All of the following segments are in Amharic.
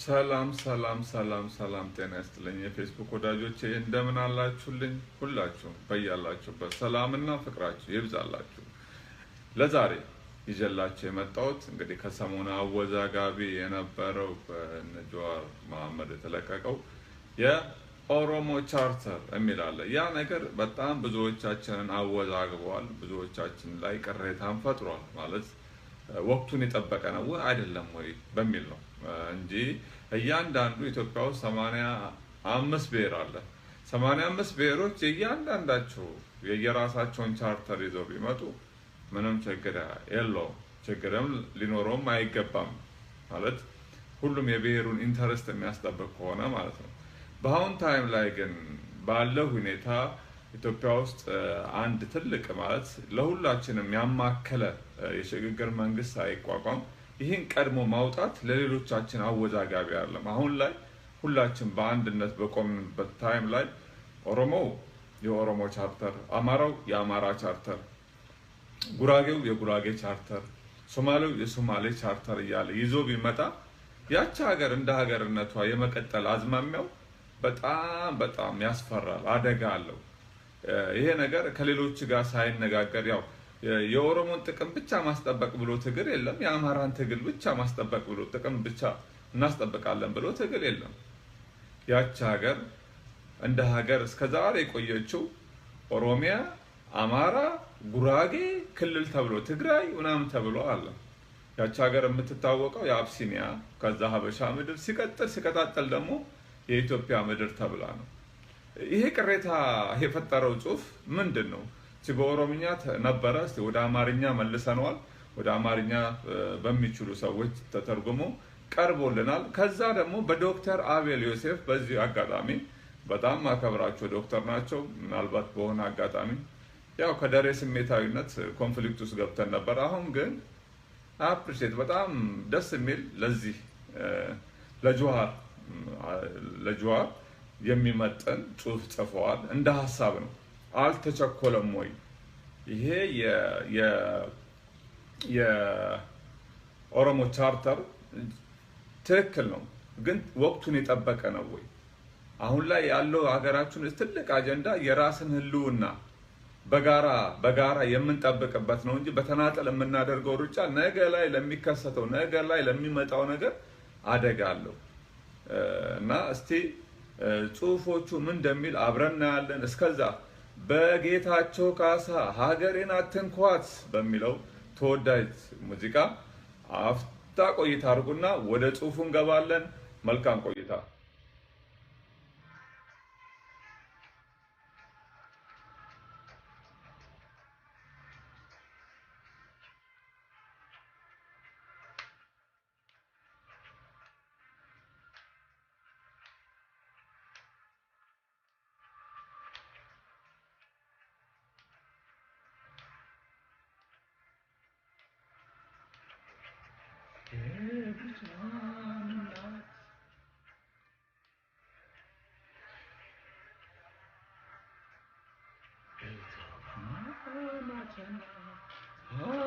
ሰላም ሰላም ሰላም ሰላም፣ ጤና ይስጥልኝ የፌስቡክ ወዳጆቼ፣ እንደምን አላችሁልኝ? ሁላችሁም በያላችሁበት ሰላምና ፍቅራችሁ ይብዛላችሁ። ለዛሬ ይዤላችሁ የመጣሁት እንግዲህ ከሰሞኑ አወዛጋቢ የነበረው በእነ ጀዋር መሐመድ የተለቀቀው የኦሮሞ ቻርተር የሚል አለ። ያ ነገር በጣም ብዙዎቻችንን አወዛግበዋል፣ ብዙዎቻችን ላይ ቅሬታን ፈጥሯል። ማለት ወቅቱን የጠበቀ ነው ወይ አይደለም ወይ በሚል ነው እንጂ እያንዳንዱ ኢትዮጵያ ውስጥ 85 ብሔር አለ። 85 ብሔሮች የእያንዳንዳቸው የየራሳቸውን ቻርተር ይዘው ቢመጡ ምንም ችግር የለውም። ችግርም ሊኖረውም አይገባም። ማለት ሁሉም የብሔሩን interest የሚያስጠብቅ ከሆነ ማለት ነው። በአሁን time ላይ ግን ባለው ሁኔታ ኢትዮጵያ ውስጥ አንድ ትልቅ ማለት ለሁላችንም ያማከለ የሽግግር መንግስት ሳይቋቋም ይህን ቀድሞ ማውጣት ለሌሎቻችን አወዛጋቢ አይደለም። አሁን ላይ ሁላችን በአንድነት በቆምንበት time ላይ ኦሮሞው የኦሮሞ ቻርተር፣ አማራው የአማራ ቻርተር፣ ጉራጌው የጉራጌ ቻርተር፣ ሶማሌው የሶማሌ ቻርተር እያለ ይዞ ቢመጣ ያቺ ሀገር እንደ ሀገርነቷ የመቀጠል አዝማሚያው በጣም በጣም ያስፈራል፣ አደጋ አለው። ይሄ ነገር ከሌሎች ጋር ሳይነጋገር ያው የኦሮሞን ጥቅም ብቻ ማስጠበቅ ብሎ ትግል የለም። የአማራን ትግል ብቻ ማስጠበቅ ብሎ ጥቅም ብቻ እናስጠብቃለን ብሎ ትግል የለም። ያቺ ሀገር እንደ ሀገር እስከዛሬ የቆየችው ኦሮሚያ፣ አማራ፣ ጉራጌ ክልል ተብሎ ትግራይ ምናምን ተብሎ አለ። ያቺ ሀገር የምትታወቀው የአብሲኒያ ከዛ ሀበሻ ምድር ሲቀጥል ሲቀጣጠል ደግሞ የኢትዮጵያ ምድር ተብላ ነው። ይሄ ቅሬታ የፈጠረው ጽሁፍ ምንድን ነው? እስቲ በኦሮምኛ ነበረ፣ እስቲ ወደ አማርኛ መልሰነዋል። ወደ አማርኛ በሚችሉ ሰዎች ተተርጉሞ ቀርቦልናል። ከዛ ደግሞ በዶክተር አቤል ዮሴፍ፣ በዚህ አጋጣሚ በጣም ማከብራቸው ዶክተር ናቸው። ምናልባት በሆነ አጋጣሚ ያው ከደሬ ስሜታዊነት conflict ውስጥ ገብተን ነበር። አሁን ግን appreciate በጣም ደስ የሚል ለዚህ ለጀዋር የሚመጥን ጽሁፍ ጽፈዋል። እንደ ሀሳብ ነው። አልተቸኮለም ወይ? ይሄ የኦሮሞ ቻርተር ትክክል ነው፣ ግን ወቅቱን የጠበቀ ነው ወይ? አሁን ላይ ያለው ሀገራችን ውስጥ ትልቅ አጀንዳ የራስን ህልውና በጋራ የምንጠብቅበት ነው እንጂ በተናጠል የምናደርገው ሩጫ ነገ ላይ ለሚከሰተው ነገ ላይ ለሚመጣው ነገር አደጋ አለው እና እስቲ ጽሁፎቹ ምን እንደሚል አብረን እናያለን። እስከዛ በጌታቸው ካሳ ሀገሬን አትንኳት በሚለው ተወዳጅ ሙዚቃ አፍታ ቆይታ አድርጉና ወደ ጽሁፉ እንገባለን። መልካም ቆይታ።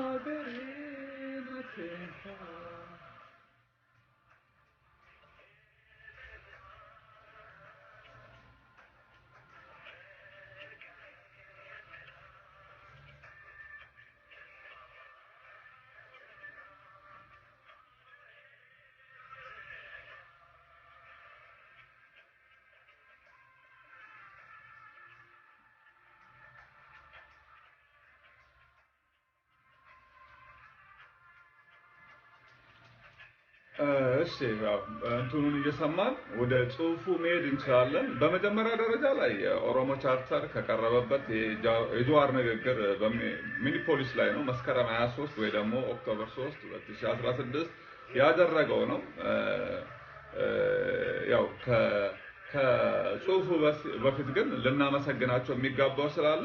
ሀገሬን አትንኳት። እሺ፣ እንትኑን እየሰማን ወደ ጽሁፉ መሄድ እንችላለን። በመጀመሪያ ደረጃ ላይ የኦሮሞ ቻርተር ከቀረበበት የጀዋር ንግግር ሚኒፖሊስ ላይ ነው፣ መስከረም 23 ወይ ደግሞ October 3 2016 ያደረገው ነው። ያው ከጽሁፉ በፊት ግን ልናመሰግናቸው የሚገባው ስላለ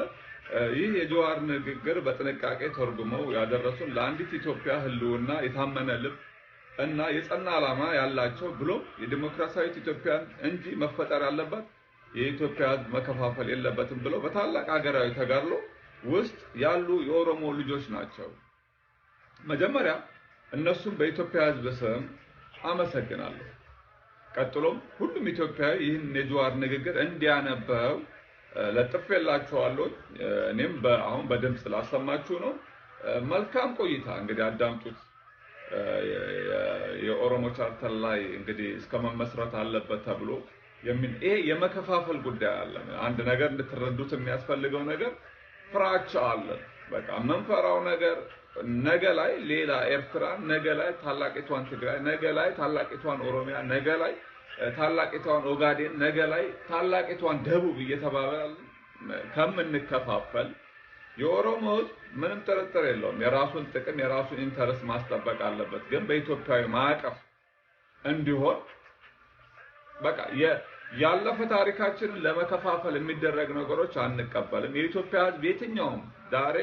ይህ የጀዋር ንግግር በጥንቃቄ ተርጉመው ያደረሱን ለአንዲት ኢትዮጵያ ህልውና የታመነ ልብ እና የጸና ዓላማ ያላቸው ብሎም የዲሞክራሲያዊት ኢትዮጵያን እንጂ መፈጠር ያለባት የኢትዮጵያ ሕዝብ መከፋፈል የለበትም ብለው በታላቅ ሀገራዊ ተጋድሎ ውስጥ ያሉ የኦሮሞ ልጆች ናቸው። መጀመሪያ እነሱም በኢትዮጵያ ሕዝብ ስም አመሰግናለሁ። ቀጥሎም ሁሉም ኢትዮጵያዊ ይህን የጀዋር ንግግር እንዲያነበው ለጥፌላችኋለሁ። እኔም አሁን በድምፅ ላሰማችሁ ነው። መልካም ቆይታ። እንግዲህ አዳምጡት። የኦሮሞ ቻርተር ላይ እንግዲህ እስከ መመስረት አለበት ተብሎ ይሄ የመከፋፈል ጉዳይ አለ። አንድ ነገር እንድትረዱት የሚያስፈልገው ነገር ፍራቻ አለ። በቃ የምንፈራው ነገር ነገ ላይ ሌላ ኤርትራን፣ ነገ ላይ ታላቂቷን ትግራይ፣ ነገ ላይ ታላቂቷን ኦሮሚያ፣ ነገ ላይ ታላቂቷን ኦጋዴን፣ ነገ ላይ ታላቂቷን ደቡብ እየተባለ ከምንከፋፈል የኦሮሞ ሕዝብ ምንም ጥርጥር የለውም የራሱን ጥቅም የራሱን interest ማስጠበቅ አለበት። ግን በኢትዮጵያዊ ማዕቀፍ እንዲሆን በቃ ያለፈ ታሪካችንን ለመከፋፈል የሚደረግ ነገሮች አንቀበልም። የኢትዮጵያ ሕዝብ የትኛውም ዛሬ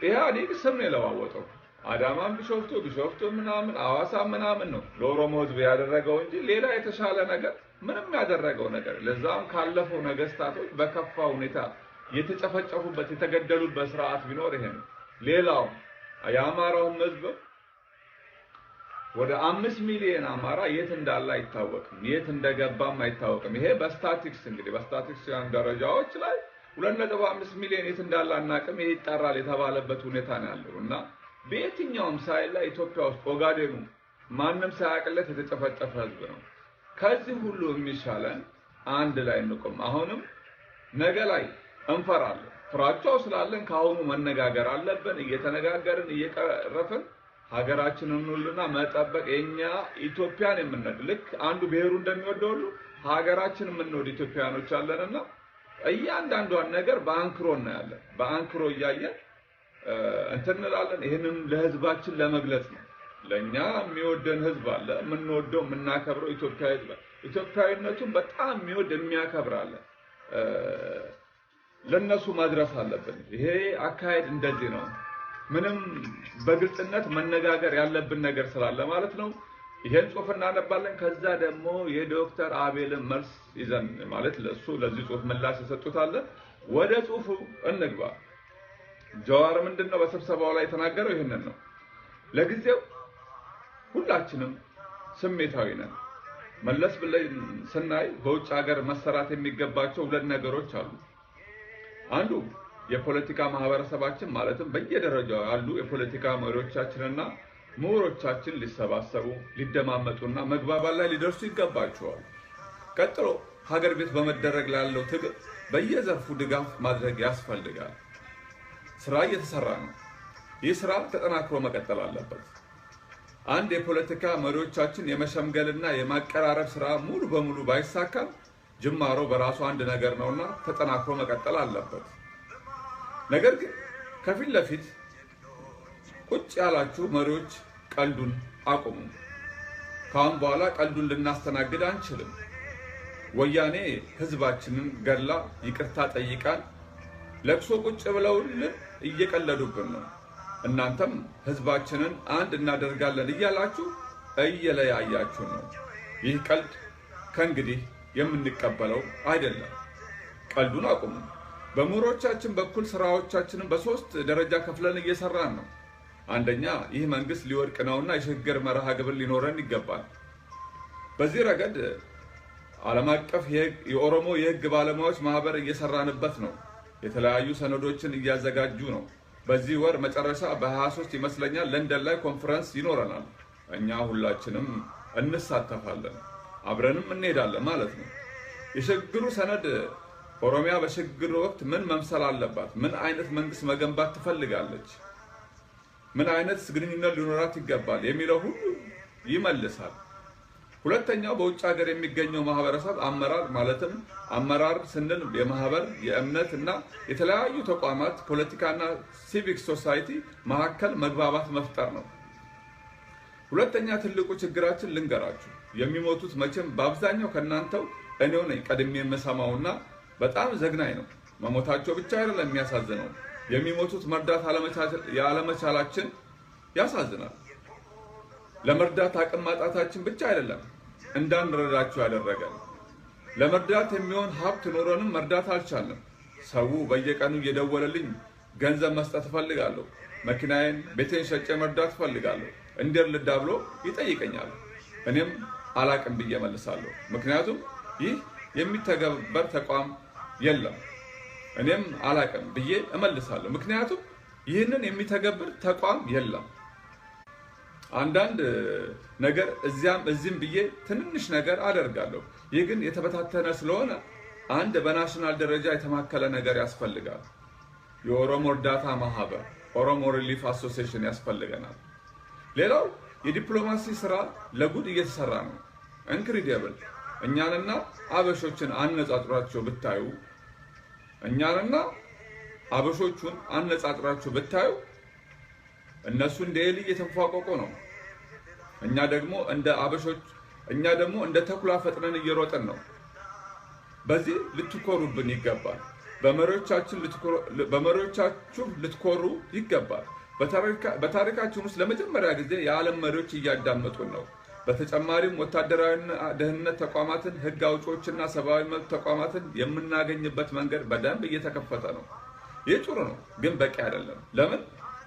ኢህአዴግ ስም ነው የለዋወጠው። አዳማም ቢሾፍቱ ቢሾፍቱ ምናምን አዋሳ ምናምን ነው ለኦሮሞ ሕዝብ ያደረገው እንጂ ሌላ የተሻለ ነገር ምንም ያደረገው ነገር ለዛም ካለፈው ነገስታቶች በከፋ ሁኔታ የተጨፈጨፉበት የተገደሉበት ስርዓት ቢኖር ይሄ ነው። ሌላው የአማራውም ሕዝብ ወደ 5 ሚሊዮን አማራ የት እንዳለ አይታወቅም፣ የት እንደገባም አይታወቅም። ይሄ በስታቲክስ እንግዲህ በስታቲክስ ደረጃዎች ላይ 2.5 ሚሊዮን የት እንዳለ አናውቅም፣ ይሄ ይጣራል የተባለበት ሁኔታ ነው ያለው እና በየትኛውም side ላይ ኢትዮጵያ ውስጥ ኦጋዴኑ ማንም ሳያውቅለት የተጨፈጨፈ ህዝብ ነው። ከዚህ ሁሉ የሚሻለን አንድ ላይ እንቆም። አሁንም ነገ ላይ እንፈራለን። ፍራቻው ስላለን ከአሁኑ መነጋገር አለብን። እየተነጋገርን እየቀረፍን ሀገራችንን ሁሉና መጠበቅ የኛ ኢትዮጵያን የምንወድ ልክ አንዱ ብሔሩ እንደሚወደው ሁሉ ሀገራችን የምንወድ ኢትዮጵያኖች አለንና እያንዳንዷን ነገር በአንክሮ እናያለን። በአንክሮ እያየን እንትን እንላለን። ይህንን ለህዝባችን ለመግለጽ ነው። ለኛ የሚወደን ህዝብ አለ። የምንወደው የምናከብረው ኢትዮጵያዊ ህዝብ ኢትዮጵያዊነቱን በጣም የሚወድ የሚያከብር አለ። ለነሱ ማድረስ አለብን። ይሄ አካሄድ እንደዚህ ነው። ምንም በግልጽነት መነጋገር ያለብን ነገር ስላለ ማለት ነው። ይሄን ጽሁፍ እናነባለን። ከዛ ደግሞ የዶክተር አቤልን መልስ ይዘን ማለት ለሱ ለዚህ ጽሁፍ ምላሽ የሰጡት አለ። ወደ ጽሁፉ እንግባ። ጀዋር ምንድነው በስብሰባው ላይ የተናገረው? ይህንን ነው። ለጊዜው ሁላችንም ስሜታዊ ነን። መለስ ብለን ስናይ በውጭ ሀገር መሰራት የሚገባቸው ሁለት ነገሮች አሉ። አንዱ የፖለቲካ ማህበረሰባችን ማለትም በየደረጃው ያሉ የፖለቲካ መሪዎቻችንና ምሁሮቻችን ሊሰባሰቡ ሊደማመጡና መግባባት ላይ ሊደርሱ ይገባቸዋል። ቀጥሎ ሀገር ቤት በመደረግ ላለው ትግል በየዘርፉ ድጋፍ ማድረግ ያስፈልጋል። ስራ እየተሰራ ነው። ይህ ስራ ተጠናክሮ መቀጠል አለበት። አንድ የፖለቲካ መሪዎቻችን የመሸምገልና የማቀራረብ ስራ ሙሉ በሙሉ ባይሳካም ጅማሮ በራሱ አንድ ነገር ነውና ተጠናክሮ መቀጠል አለበት። ነገር ግን ከፊት ለፊት ቁጭ ያላችሁ መሪዎች ቀልዱን አቁሙ። ካሁን በኋላ ቀልዱን ልናስተናግድ አንችልም። ወያኔ ህዝባችንን ገድላ ይቅርታ ጠይቃን ለቅሶ ቁጭ ብለውልን እየቀለዱብን ነው። እናንተም ህዝባችንን አንድ እናደርጋለን እያላችሁ እየለያያችሁ ነው። ይህ ቀልድ ከእንግዲህ የምንቀበለው አይደለም። ቀልዱን አቁሙ። በምሁሮቻችን በኩል ስራዎቻችንን በሶስት ደረጃ ከፍለን እየሰራን ነው። አንደኛ፣ ይህ መንግስት ሊወድቅ ነውና የሽግግር መርሃ ግብር ሊኖረን ይገባል። በዚህ ረገድ ዓለም አቀፍ የኦሮሞ የህግ ባለሙያዎች ማህበር እየሰራንበት ነው። የተለያዩ ሰነዶችን እያዘጋጁ ነው። በዚህ ወር መጨረሻ በ23 ይመስለኛል ለንደን ላይ ኮንፈረንስ ይኖረናል። እኛ ሁላችንም እንሳተፋለን፣ አብረንም እንሄዳለን ማለት ነው። የሽግግሩ ሰነድ ኦሮሚያ በሽግግሩ ወቅት ምን መምሰል አለባት? ምን አይነት መንግስት መገንባት ትፈልጋለች? ምን አይነት ግንኙነት ሊኖራት ይገባል? የሚለው ሁሉ ይመልሳል። ሁለተኛው በውጭ ሀገር የሚገኘው ማህበረሰብ አመራር ማለትም አመራር ስንል የማህበር የእምነት እና የተለያዩ ተቋማት ፖለቲካና civic society መካከል መግባባት መፍጠር ነው። ሁለተኛ ትልቁ ችግራችን ልንገራችሁ፣ የሚሞቱት መቼም በአብዛኛው ከእናንተው እኔው ነኝ ቀድሜ የምሰማውና በጣም ዘግናኝ ነው። መሞታቸው ብቻ አይደለም የሚያሳዝነው፣ የሚሞቱት መርዳት ያለመቻላችን ያሳዝናል። ለመርዳት አቅም ማጣታችን ብቻ አይደለም እንዳንረዳቸው ያደረገን። ለመርዳት የሚሆን ሀብት ኖሮንም መርዳት አልቻልንም። ሰው በየቀኑ እየደወለልኝ ገንዘብ መስጠት እፈልጋለሁ፣ መኪናዬን፣ ቤቴን ሸጬ መርዳት እፈልጋለሁ፣ እንዴት ልርዳ ብሎ ይጠይቀኛል። እኔም አላቅም ብዬ መልሳለሁ። ምክንያቱም ይህ የሚተገበር ተቋም የለም። እኔም አላቅም ብዬ እመልሳለሁ። ምክንያቱም ይህንን የሚተገብር ተቋም የለም። አንዳንድ ነገር እዚያም እዚህም ብዬ ትንንሽ ነገር አደርጋለሁ። ይህ ግን የተበታተነ ስለሆነ አንድ በ national ደረጃ የተማከለ ነገር ያስፈልጋል። የኦሮሞ እርዳታ ማህበር Oromo Relief Association ያስፈልገናል። ሌላው የዲፕሎማሲ ስራ ለጉድ እየተሰራ ነው። Incredible። እኛንና አበሾችን አነጻጥራቸው ብታዩ እኛንና አበሾቹን አነጻጥራቸው ብታዩ እነሱ እንደ ኤሊ እየተንፏቀቁ ነው። እኛ ደግሞ እንደ አበሾች እኛ ደግሞ እንደ ተኩላ ፈጥነን እየሮጥን ነው። በዚህ ልትኮሩብን ይገባል። በመሪዎቻችሁ ልትኮሩ ይገባል። በታሪካችን ውስጥ ለመጀመሪያ ጊዜ የዓለም መሪዎች እያዳመጡን ነው። በተጨማሪም ወታደራዊና ደህንነት ተቋማትን፣ ህግ አውጪዎችና ሰብአዊ መብት ተቋማትን የምናገኝበት መንገድ በደንብ እየተከፈተ ነው። ይህ ጥሩ ነው፣ ግን በቂ አይደለም። ለምን?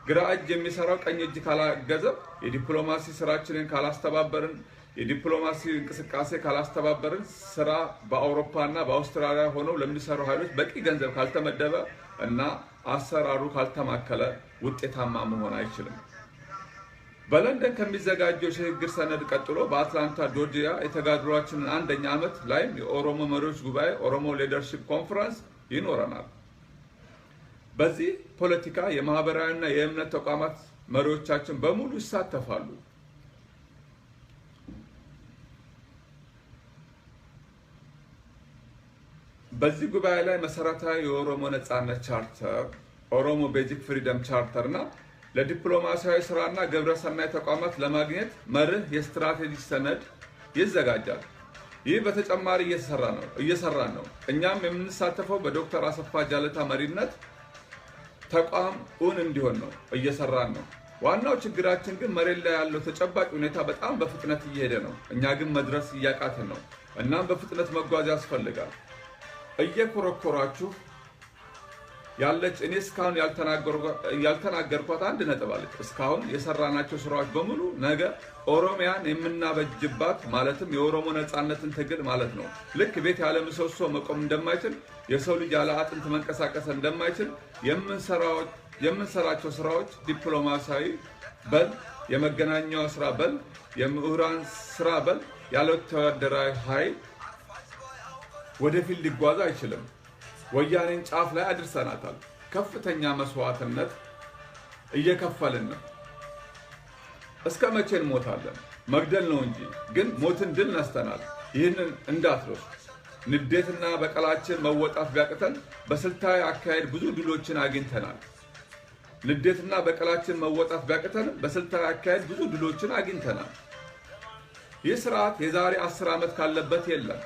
ግራ እጅ የሚሰራው ቀኝ እጅ ካላገዘ፣ የዲፕሎማሲ ስራችንን ካላስተባበርን፣ የዲፕሎማሲ እንቅስቃሴ ካላስተባበርን፣ ስራ በአውሮፓና በአውስትራሊያ ሆነው ለሚሰሩ ኃይሎች በቂ ገንዘብ ካልተመደበ እና አሰራሩ ካልተማከለ ውጤታማ መሆን አይችልም። በለንደን ከሚዘጋጀው ሽግግር ሰነድ ቀጥሎ በአትላንታ ጆርጂያ የተጋድሏችንን አንደኛ ዓመት ላይም የኦሮሞ መሪዎች ጉባኤ Oromo Leadership Conference ይኖረናል። በዚህ ፖለቲካ የማህበራዊና የእምነት ተቋማት መሪዎቻችን በሙሉ ይሳተፋሉ። በዚህ ጉባኤ ላይ መሰረታዊ የኦሮሞ ነጻነት ቻርተር Oromo Basic Freedom Charter እና ለዲፕሎማሲያዊ ስራና ግብረሰናይ ተቋማት ለማግኘት መርህ የስትራቴጂ ሰነድ ይዘጋጃል። ይህ በተጨማሪ እየሰራ ነው። እኛም የምንሳተፈው በዶክተር አሰፋ ጃለታ መሪነት ተቋም እውን እንዲሆን ነው እየሰራን ነው። ዋናው ችግራችን ግን መሬት ላይ ያለው ተጨባጭ ሁኔታ በጣም በፍጥነት እየሄደ ነው። እኛ ግን መድረስ እያቃተን ነው። እናም በፍጥነት መጓዝ ያስፈልጋል። እየኮረኮራችሁ ያለች እኔ እስካሁን ያልተናገርኳት አንድ ነጥብ አለች። እስካሁን የሰራናቸው ስራዎች በሙሉ ነገ ኦሮሚያን የምናበጅባት ማለትም የኦሮሞ ነጻነትን ትግል ማለት ነው። ልክ ቤት ያለ ምሰሶ መቆም እንደማይችል፣ የሰው ልጅ ያለ አጥንት መንቀሳቀስ እንደማይችል የምንሰራቸው ስራዎች ዲፕሎማሲያዊ በል፣ የመገናኛው ስራ በል፣ የምሁራን ስራ በል ያለ ወታደራዊ ኃይል ወደፊት ሊጓዝ አይችልም። ወያኔን ጫፍ ላይ አድርሰናታል። ከፍተኛ መስዋዕትነት እየከፈልን ነው። እስከ መቼ እንሞታለን? መግደል ነው እንጂ ግን ሞትን ድል ነስተናል። ይህንን እንዳትረሱ። ንዴትና በቀላችን መወጣት ቢያቅተን በስልታዊ አካሄድ ብዙ ድሎችን አግኝተናል። ንዴትና በቀላችን መወጣት ቢያቅተን በስልታዊ አካሄድ ብዙ ድሎችን አግኝተናል። ይህ ስርዓት የዛሬ 10 ዓመት ካለበት የለም።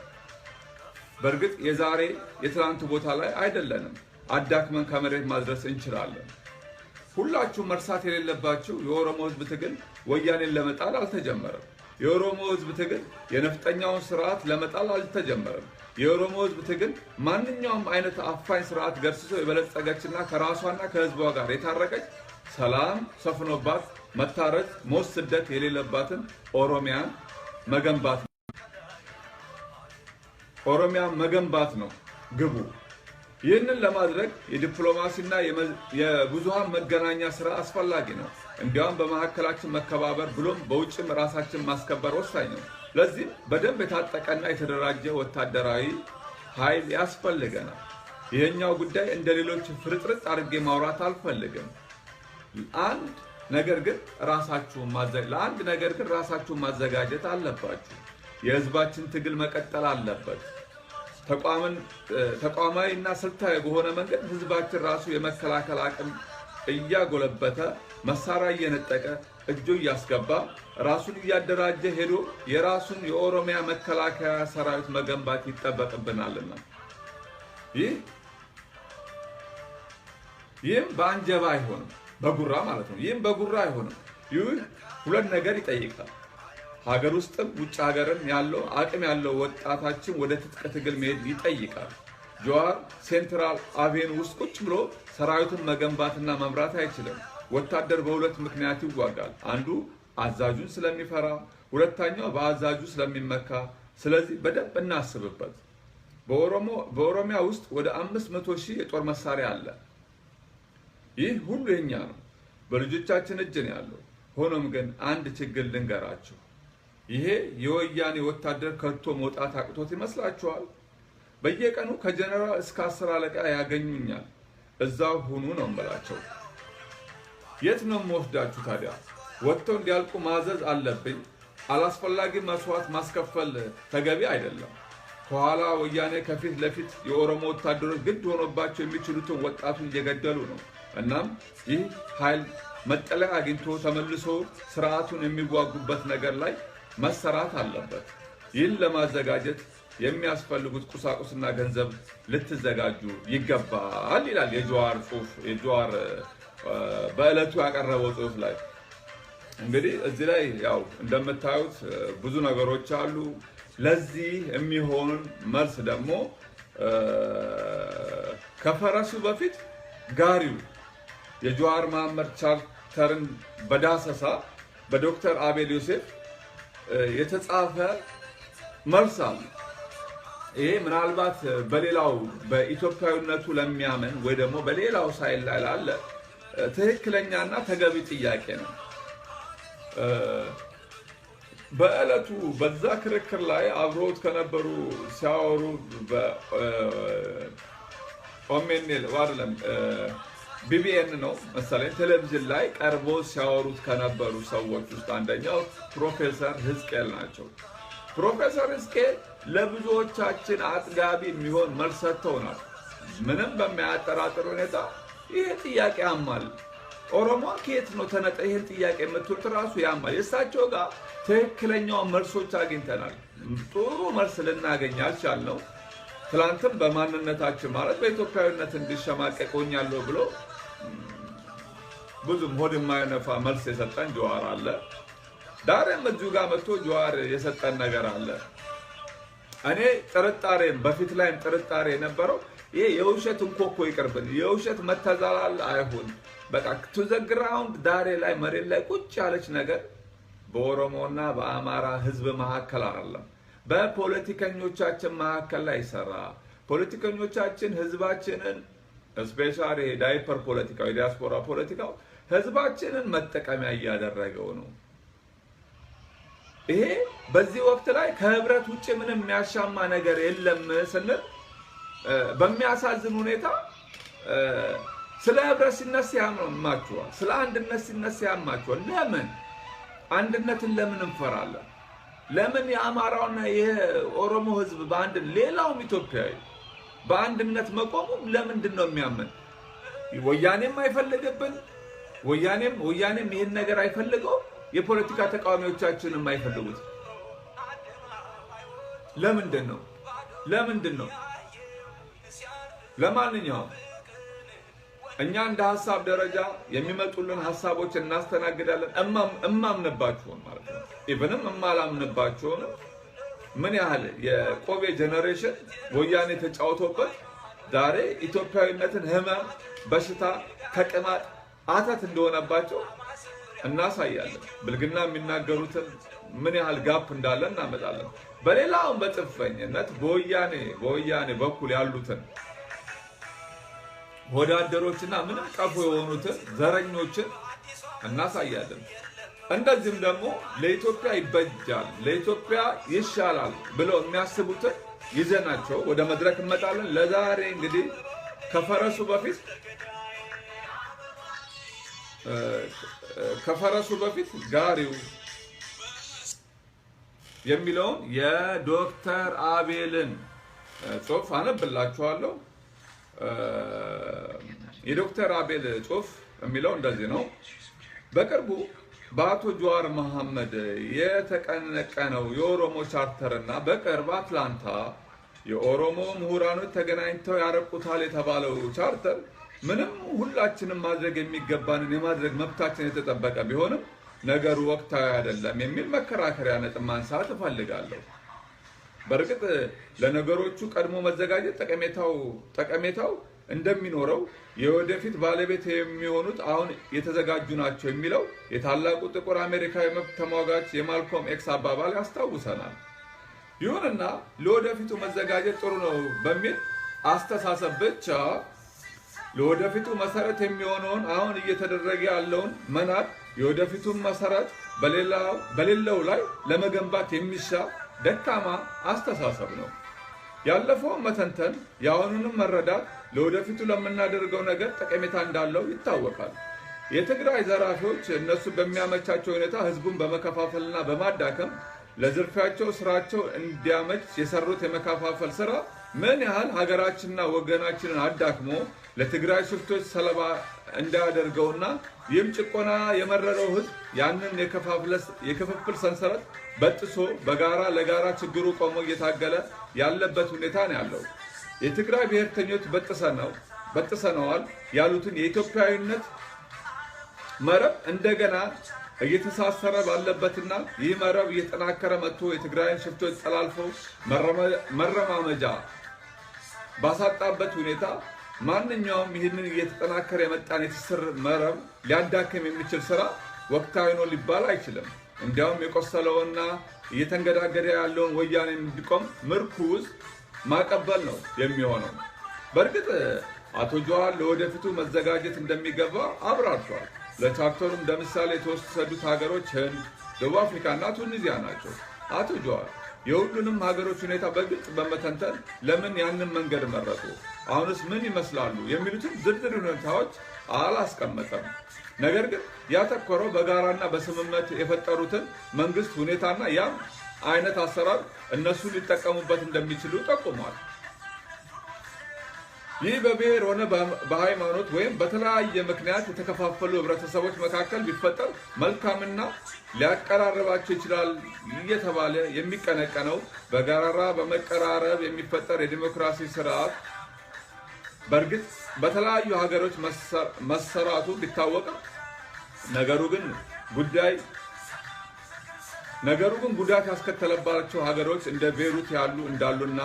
በእርግጥ የዛሬ የትላንቱ ቦታ ላይ አይደለንም። አዳክመን ከመሬት ማድረስ እንችላለን። ሁላችሁም መርሳት የሌለባችሁ የኦሮሞ ሕዝብ ትግል ወያኔን ለመጣል አልተጀመረም። የኦሮሞ ሕዝብ ትግል የነፍጠኛውን ስርዓት ለመጣል አልተጀመረም። የኦሮሞ ሕዝብ ትግል ማንኛውም አይነት አፋኝ ስርዓት ገርስሶ የበለጸገችና ከራሷና ከሕዝቧ ጋር የታረቀች ሰላም ሰፍኖባት መታረዝ፣ ሞት፣ ስደት የሌለባትን ኦሮሚያን መገንባት ኦሮሚያን መገንባት ነው ግቡ። ይህንን ለማድረግ የዲፕሎማሲና የብዙሃን መገናኛ ስራ አስፈላጊ ነው። እንዲያውም በመካከላችን መከባበር ብሎም በውጭም ራሳችን ማስከበር ወሳኝ ነው። ለዚህም በደንብ የታጠቀና የተደራጀ ወታደራዊ ኃይል ያስፈልገናል። ይህኛው ጉዳይ እንደ ሌሎች ፍርጥርጥ አድርጌ ማውራት አልፈልግም። አንድ ነገር ግን ለአንድ ነገር ግን ራሳችሁን ማዘጋጀት አለባችሁ። የህዝባችን ትግል መቀጠል አለበት። ተቋማዊ እና ስልታዊ በሆነ መንገድ ህዝባችን ራሱ የመከላከል አቅም እያጎለበተ መሳሪያ እየነጠቀ እጁ እያስገባ ራሱን እያደራጀ ሄዶ የራሱን የኦሮሚያ መከላከያ ሰራዊት መገንባት ይጠበቅብናልና ይህም በአንጀባ አይሆንም፣ በጉራ ማለት ነው። ይህም በጉራ አይሆንም። ይህ ሁለት ነገር ይጠይቃል። ሀገር ውስጥም ውጭ ሀገርም ያለው አቅም ያለው ወጣታችን ወደ ትጥቅ ትግል መሄድ ይጠይቃል። ጀዋር ሴንትራል አቬን ውስጥ ቁጭ ብሎ ሰራዊቱን መገንባትና መምራት አይችልም። ወታደር በሁለት ምክንያት ይዋጋል። አንዱ አዛዡን ስለሚፈራ፣ ሁለተኛው በአዛዡ ስለሚመካ፣ ስለዚህ በደንብ እናስብበት። በኦሮሚያ ውስጥ ወደ 500 ሺህ የጦር መሳሪያ አለ። ይህ ሁሉ የኛ ነው፣ በልጆቻችን እጅ ነው ያለው። ሆኖም ግን አንድ ችግር ልንገራችሁ። ይሄ የወያኔ ወታደር ከቶ መውጣት አቅቶት ይመስላችኋል? በየቀኑ ከጀነራል እስከ 10 አለቃ ያገኙኛል። እዛው ሁኑ ነው የምላቸው። የት ነው የምወስዳችሁ ታዲያ? ወጥተው እንዲያልቁ ማዘዝ አለብኝ። አላስፈላጊ መስዋዕት ማስከፈል ተገቢ አይደለም። ከኋላ ወያኔ ከፊት ለፊት የኦሮሞ ወታደሮች ግድ ሆኖባቸው የሚችሉትን ወጣቱን እየገደሉ ነው። እናም ይህ ኃይል መጠለያ አግኝቶ ተመልሶ ስርዓቱን የሚዋጉበት ነገር ላይ መሰራት አለበት። ይህን ለማዘጋጀት የሚያስፈልጉት ቁሳቁስና ገንዘብ ልትዘጋጁ ይገባል ይላል የጀዋር ጽሁፍ። የጀዋር በዕለቱ ያቀረበው ጽሁፍ ላይ እንግዲህ እዚህ ላይ ያው እንደምታዩት ብዙ ነገሮች አሉ። ለዚህ የሚሆን መልስ ደግሞ ከፈረሱ በፊት ጋሪው የጀዋር መሐመድ ቻርተርን በዳሰሳ በዶክተር አቤል ዮሴፍ የተጻፈ መልስ አለ። ይሄ ምናልባት በሌላው በኢትዮጵያዊነቱ ለሚያምን ወይ ደግሞ በሌላው side ላይ ላለ ትክክለኛና ተገቢ ጥያቄ ነው። በዕለቱ በዛ ክርክር ላይ አብሮት ከነበሩ ሲያወሩ በኦሜን አይደለም ቢቢኤን ነው መሰለኝ ቴሌቪዥን ላይ ቀርቦ ሲያወሩት ከነበሩ ሰዎች ውስጥ አንደኛው ፕሮፌሰር ህዝቅኤል ናቸው። ፕሮፌሰር ህዝቅኤል ለብዙዎቻችን አጥጋቢ የሚሆን መልስ ሰጥተውናል። ምንም በማያጠራጥር ሁኔታ ይሄ ጥያቄ ያማል። ኦሮሞ ከየት ነው ተነጠ ይሄን ጥያቄ የምትሉት ራሱ ያማል። የእሳቸው ጋር ትክክለኛውን መልሶች አግኝተናል። ጥሩ መልስ ልናገኝ አልቻልነው። ትላንትም በማንነታችን ማለት በኢትዮጵያዊነት እንዲሸማቀቅ ሆኛለሁ ብሎ ብዙም ሆድ የማይነፋ መልስ የሰጠን ጀዋር አለ። ዳሬም እዚሁ ጋር መጥቶ ጀዋር የሰጠን ነገር አለ። እኔ ጥርጣሬም በፊት ላይም ጥርጣሬ የነበረው ይሄ የውሸት እንኮኮ ይቅርብን፣ የውሸት መተዛላል አይሁን። በቃ to the ground ዳሬ ላይ መሬት ላይ ቁጭ ያለች ነገር በኦሮሞና በአማራ ህዝብ መካከል አይደለም፣ በፖለቲከኞቻችን መካከል ላይ ይሰራ። ፖለቲከኞቻችን ህዝባችንን especially ዳይፐር ፖለቲካው የዲያስፖራ ፖለቲካው ህዝባችንን መጠቀሚያ እያደረገው ነው። ይሄ በዚህ ወቅት ላይ ከህብረት ውጭ ምንም የሚያሻማ ነገር የለም ስንል በሚያሳዝን ሁኔታ ስለ ህብረት ሲነሳ ያማችኋል፣ ስለ አንድነት ሲነሳ ያማችኋል። ለምን አንድነትን ለምን እንፈራለን? ለምን የአማራውና የኦሮሞ ህዝብ በአንድ ሌላውም ኢትዮጵያዊ በአንድነት መቆሙ ለምንድን ነው የሚያምን? ወያኔም አይፈልግብን፣ ወያኔም ይሄን ነገር አይፈልገው፣ የፖለቲካ ተቃዋሚዎቻችንም አይፈልጉት። ለምንድን ነው? ለምንድን ነው? ለማንኛውም እኛ እንደ ሐሳብ ደረጃ የሚመጡልን ሐሳቦች እናስተናግዳለን። እማምንባችሁን ማለት ነው። Even ም እማላምንባችሁን ምን ያህል የቆቤ generation ወያኔ ተጫውቶበት ዛሬ ኢትዮጵያዊነትን ህመም፣ በሽታ፣ ተቅማጥ፣ አተት እንደሆነባቸው እናሳያለን። ብልግና የሚናገሩትን ምን ያህል gap እንዳለ እናመጣለን። በሌላውም በጽንፈኝነት በወያኔ በኩል ያሉትን ወዳደሮችና ምንም ቀፎ የሆኑትን ዘረኞችን እናሳያለን። እንደዚህም ደግሞ ለኢትዮጵያ ይበጃል፣ ለኢትዮጵያ ይሻላል ብለው የሚያስቡትን ይዘናቸው ወደ መድረክ እንመጣለን። ለዛሬ እንግዲህ ከፈረሱ በፊት ጋሪው የሚለውን የዶክተር አቤልን ጽሁፍ አነብላችኋለሁ። የዶክተር አቤል ጽሁፍ የሚለው እንደዚህ ነው። በቅርቡ በአቶ ጀዋር መሐመድ የተቀነቀነው የኦሮሞ ቻርተርና በቅርብ አትላንታ የኦሮሞ ምሁራኖች ተገናኝተው ያረቁታል የተባለው ቻርተር ምንም ሁላችንም ማድረግ የሚገባንን የማድረግ መብታችን የተጠበቀ ቢሆንም ነገሩ ወቅታዊ አይደለም የሚል መከራከሪያ ነጥብ ማንሳት እፈልጋለሁ። በእርግጥ ለነገሮቹ ቀድሞ መዘጋጀት ጠቀሜታው እንደሚኖረው የወደፊት ባለቤት የሚሆኑት አሁን የተዘጋጁ ናቸው የሚለው የታላቁ ጥቁር አሜሪካዊ መብት ተሟጋች የማልኮም ኤክስ አባባል ያስታውሰናል። ይሁንና ለወደፊቱ መዘጋጀት ጥሩ ነው በሚል አስተሳሰብ ብቻ ለወደፊቱ መሰረት የሚሆነውን አሁን እየተደረገ ያለውን መናድ የወደፊቱን መሰረት በሌለው ላይ ለመገንባት የሚሻ ደካማ አስተሳሰብ ነው። ያለፈውን መተንተን የአሁኑንም መረዳት ለወደፊቱ ለምናደርገው ነገር ጠቀሜታ እንዳለው ይታወቃል። የትግራይ ዘራፊዎች እነሱ በሚያመቻቸው ሁኔታ ህዝቡን በመከፋፈልና በማዳከም ለዝርፊያቸው ስራቸው እንዲያመች የሰሩት የመከፋፈል ስራ ምን ያህል ሀገራችንና ወገናችንን አዳክሞ ለትግራይ ሽፍቶች ሰለባ እንዳያደርገውና ይህም ጭቆና የመረረው ህዝብ ያንን የክፍፍል ሰንሰለት በጥሶ በጋራ ለጋራ ችግሩ ቆሞ እየታገለ ያለበት ሁኔታ ነው ያለው። የትግራይ ብሔርተኞች በጥሰነዋል ያሉትን የኢትዮጵያዊነት መረብ እንደገና እየተሳሰረ ባለበትና ይህ መረብ እየተጠናከረ መጥቶ የትግራይን ሽፍቶች ጠላልፈው መረማመጃ ባሳጣበት ሁኔታ ማንኛውም ይህንን እየተጠናከረ የመጣን የትስስር መረብ ሊያዳክም የሚችል ስራ ወቅታዊ ነው ሊባል አይችልም። እንዲያውም የቆሰለውና እየተንገዳገደ ያለውን ወያኔ እንዲቆም ምርኩዝ ማቀበል ነው የሚሆነው። በእርግጥ አቶ ጀዋር ለወደፊቱ መዘጋጀት እንደሚገባ አብራርቷል። ለቻርተሩም ለምሳሌ የተወሰዱት ሀገሮች ህንድ፣ ደቡብ አፍሪካ እና ቱኒዚያ ናቸው። አቶ ጀዋር የሁሉንም ሀገሮች ሁኔታ በግልጽ በመተንተን ለምን ያንን መንገድ መረጡ፣ አሁንስ ምን ይመስላሉ የሚሉትን ዝርዝር ሁኔታዎች አላስቀመጠም። ነገር ግን ያተኮረው በጋራና በስምምነት የፈጠሩትን መንግስት ሁኔታና ያም አይነት አሰራር እነሱ ሊጠቀሙበት እንደሚችሉ ጠቁሟል። ይህ በብሔር ሆነ በሃይማኖት ወይም በተለያየ ምክንያት የተከፋፈሉ ህብረተሰቦች መካከል ቢፈጠር መልካምና ሊያቀራርባቸው ይችላል እየተባለ የሚቀነቀነው በጋራ በመቀራረብ የሚፈጠር የዲሞክራሲ ስርዓት በእርግጥ በተለያዩ ሀገሮች መሰራቱ ቢታወቅም ነገሩ ግን ጉዳት ያስከተለባቸው ሀገሮች እንደ ቤሩት ያሉ እንዳሉና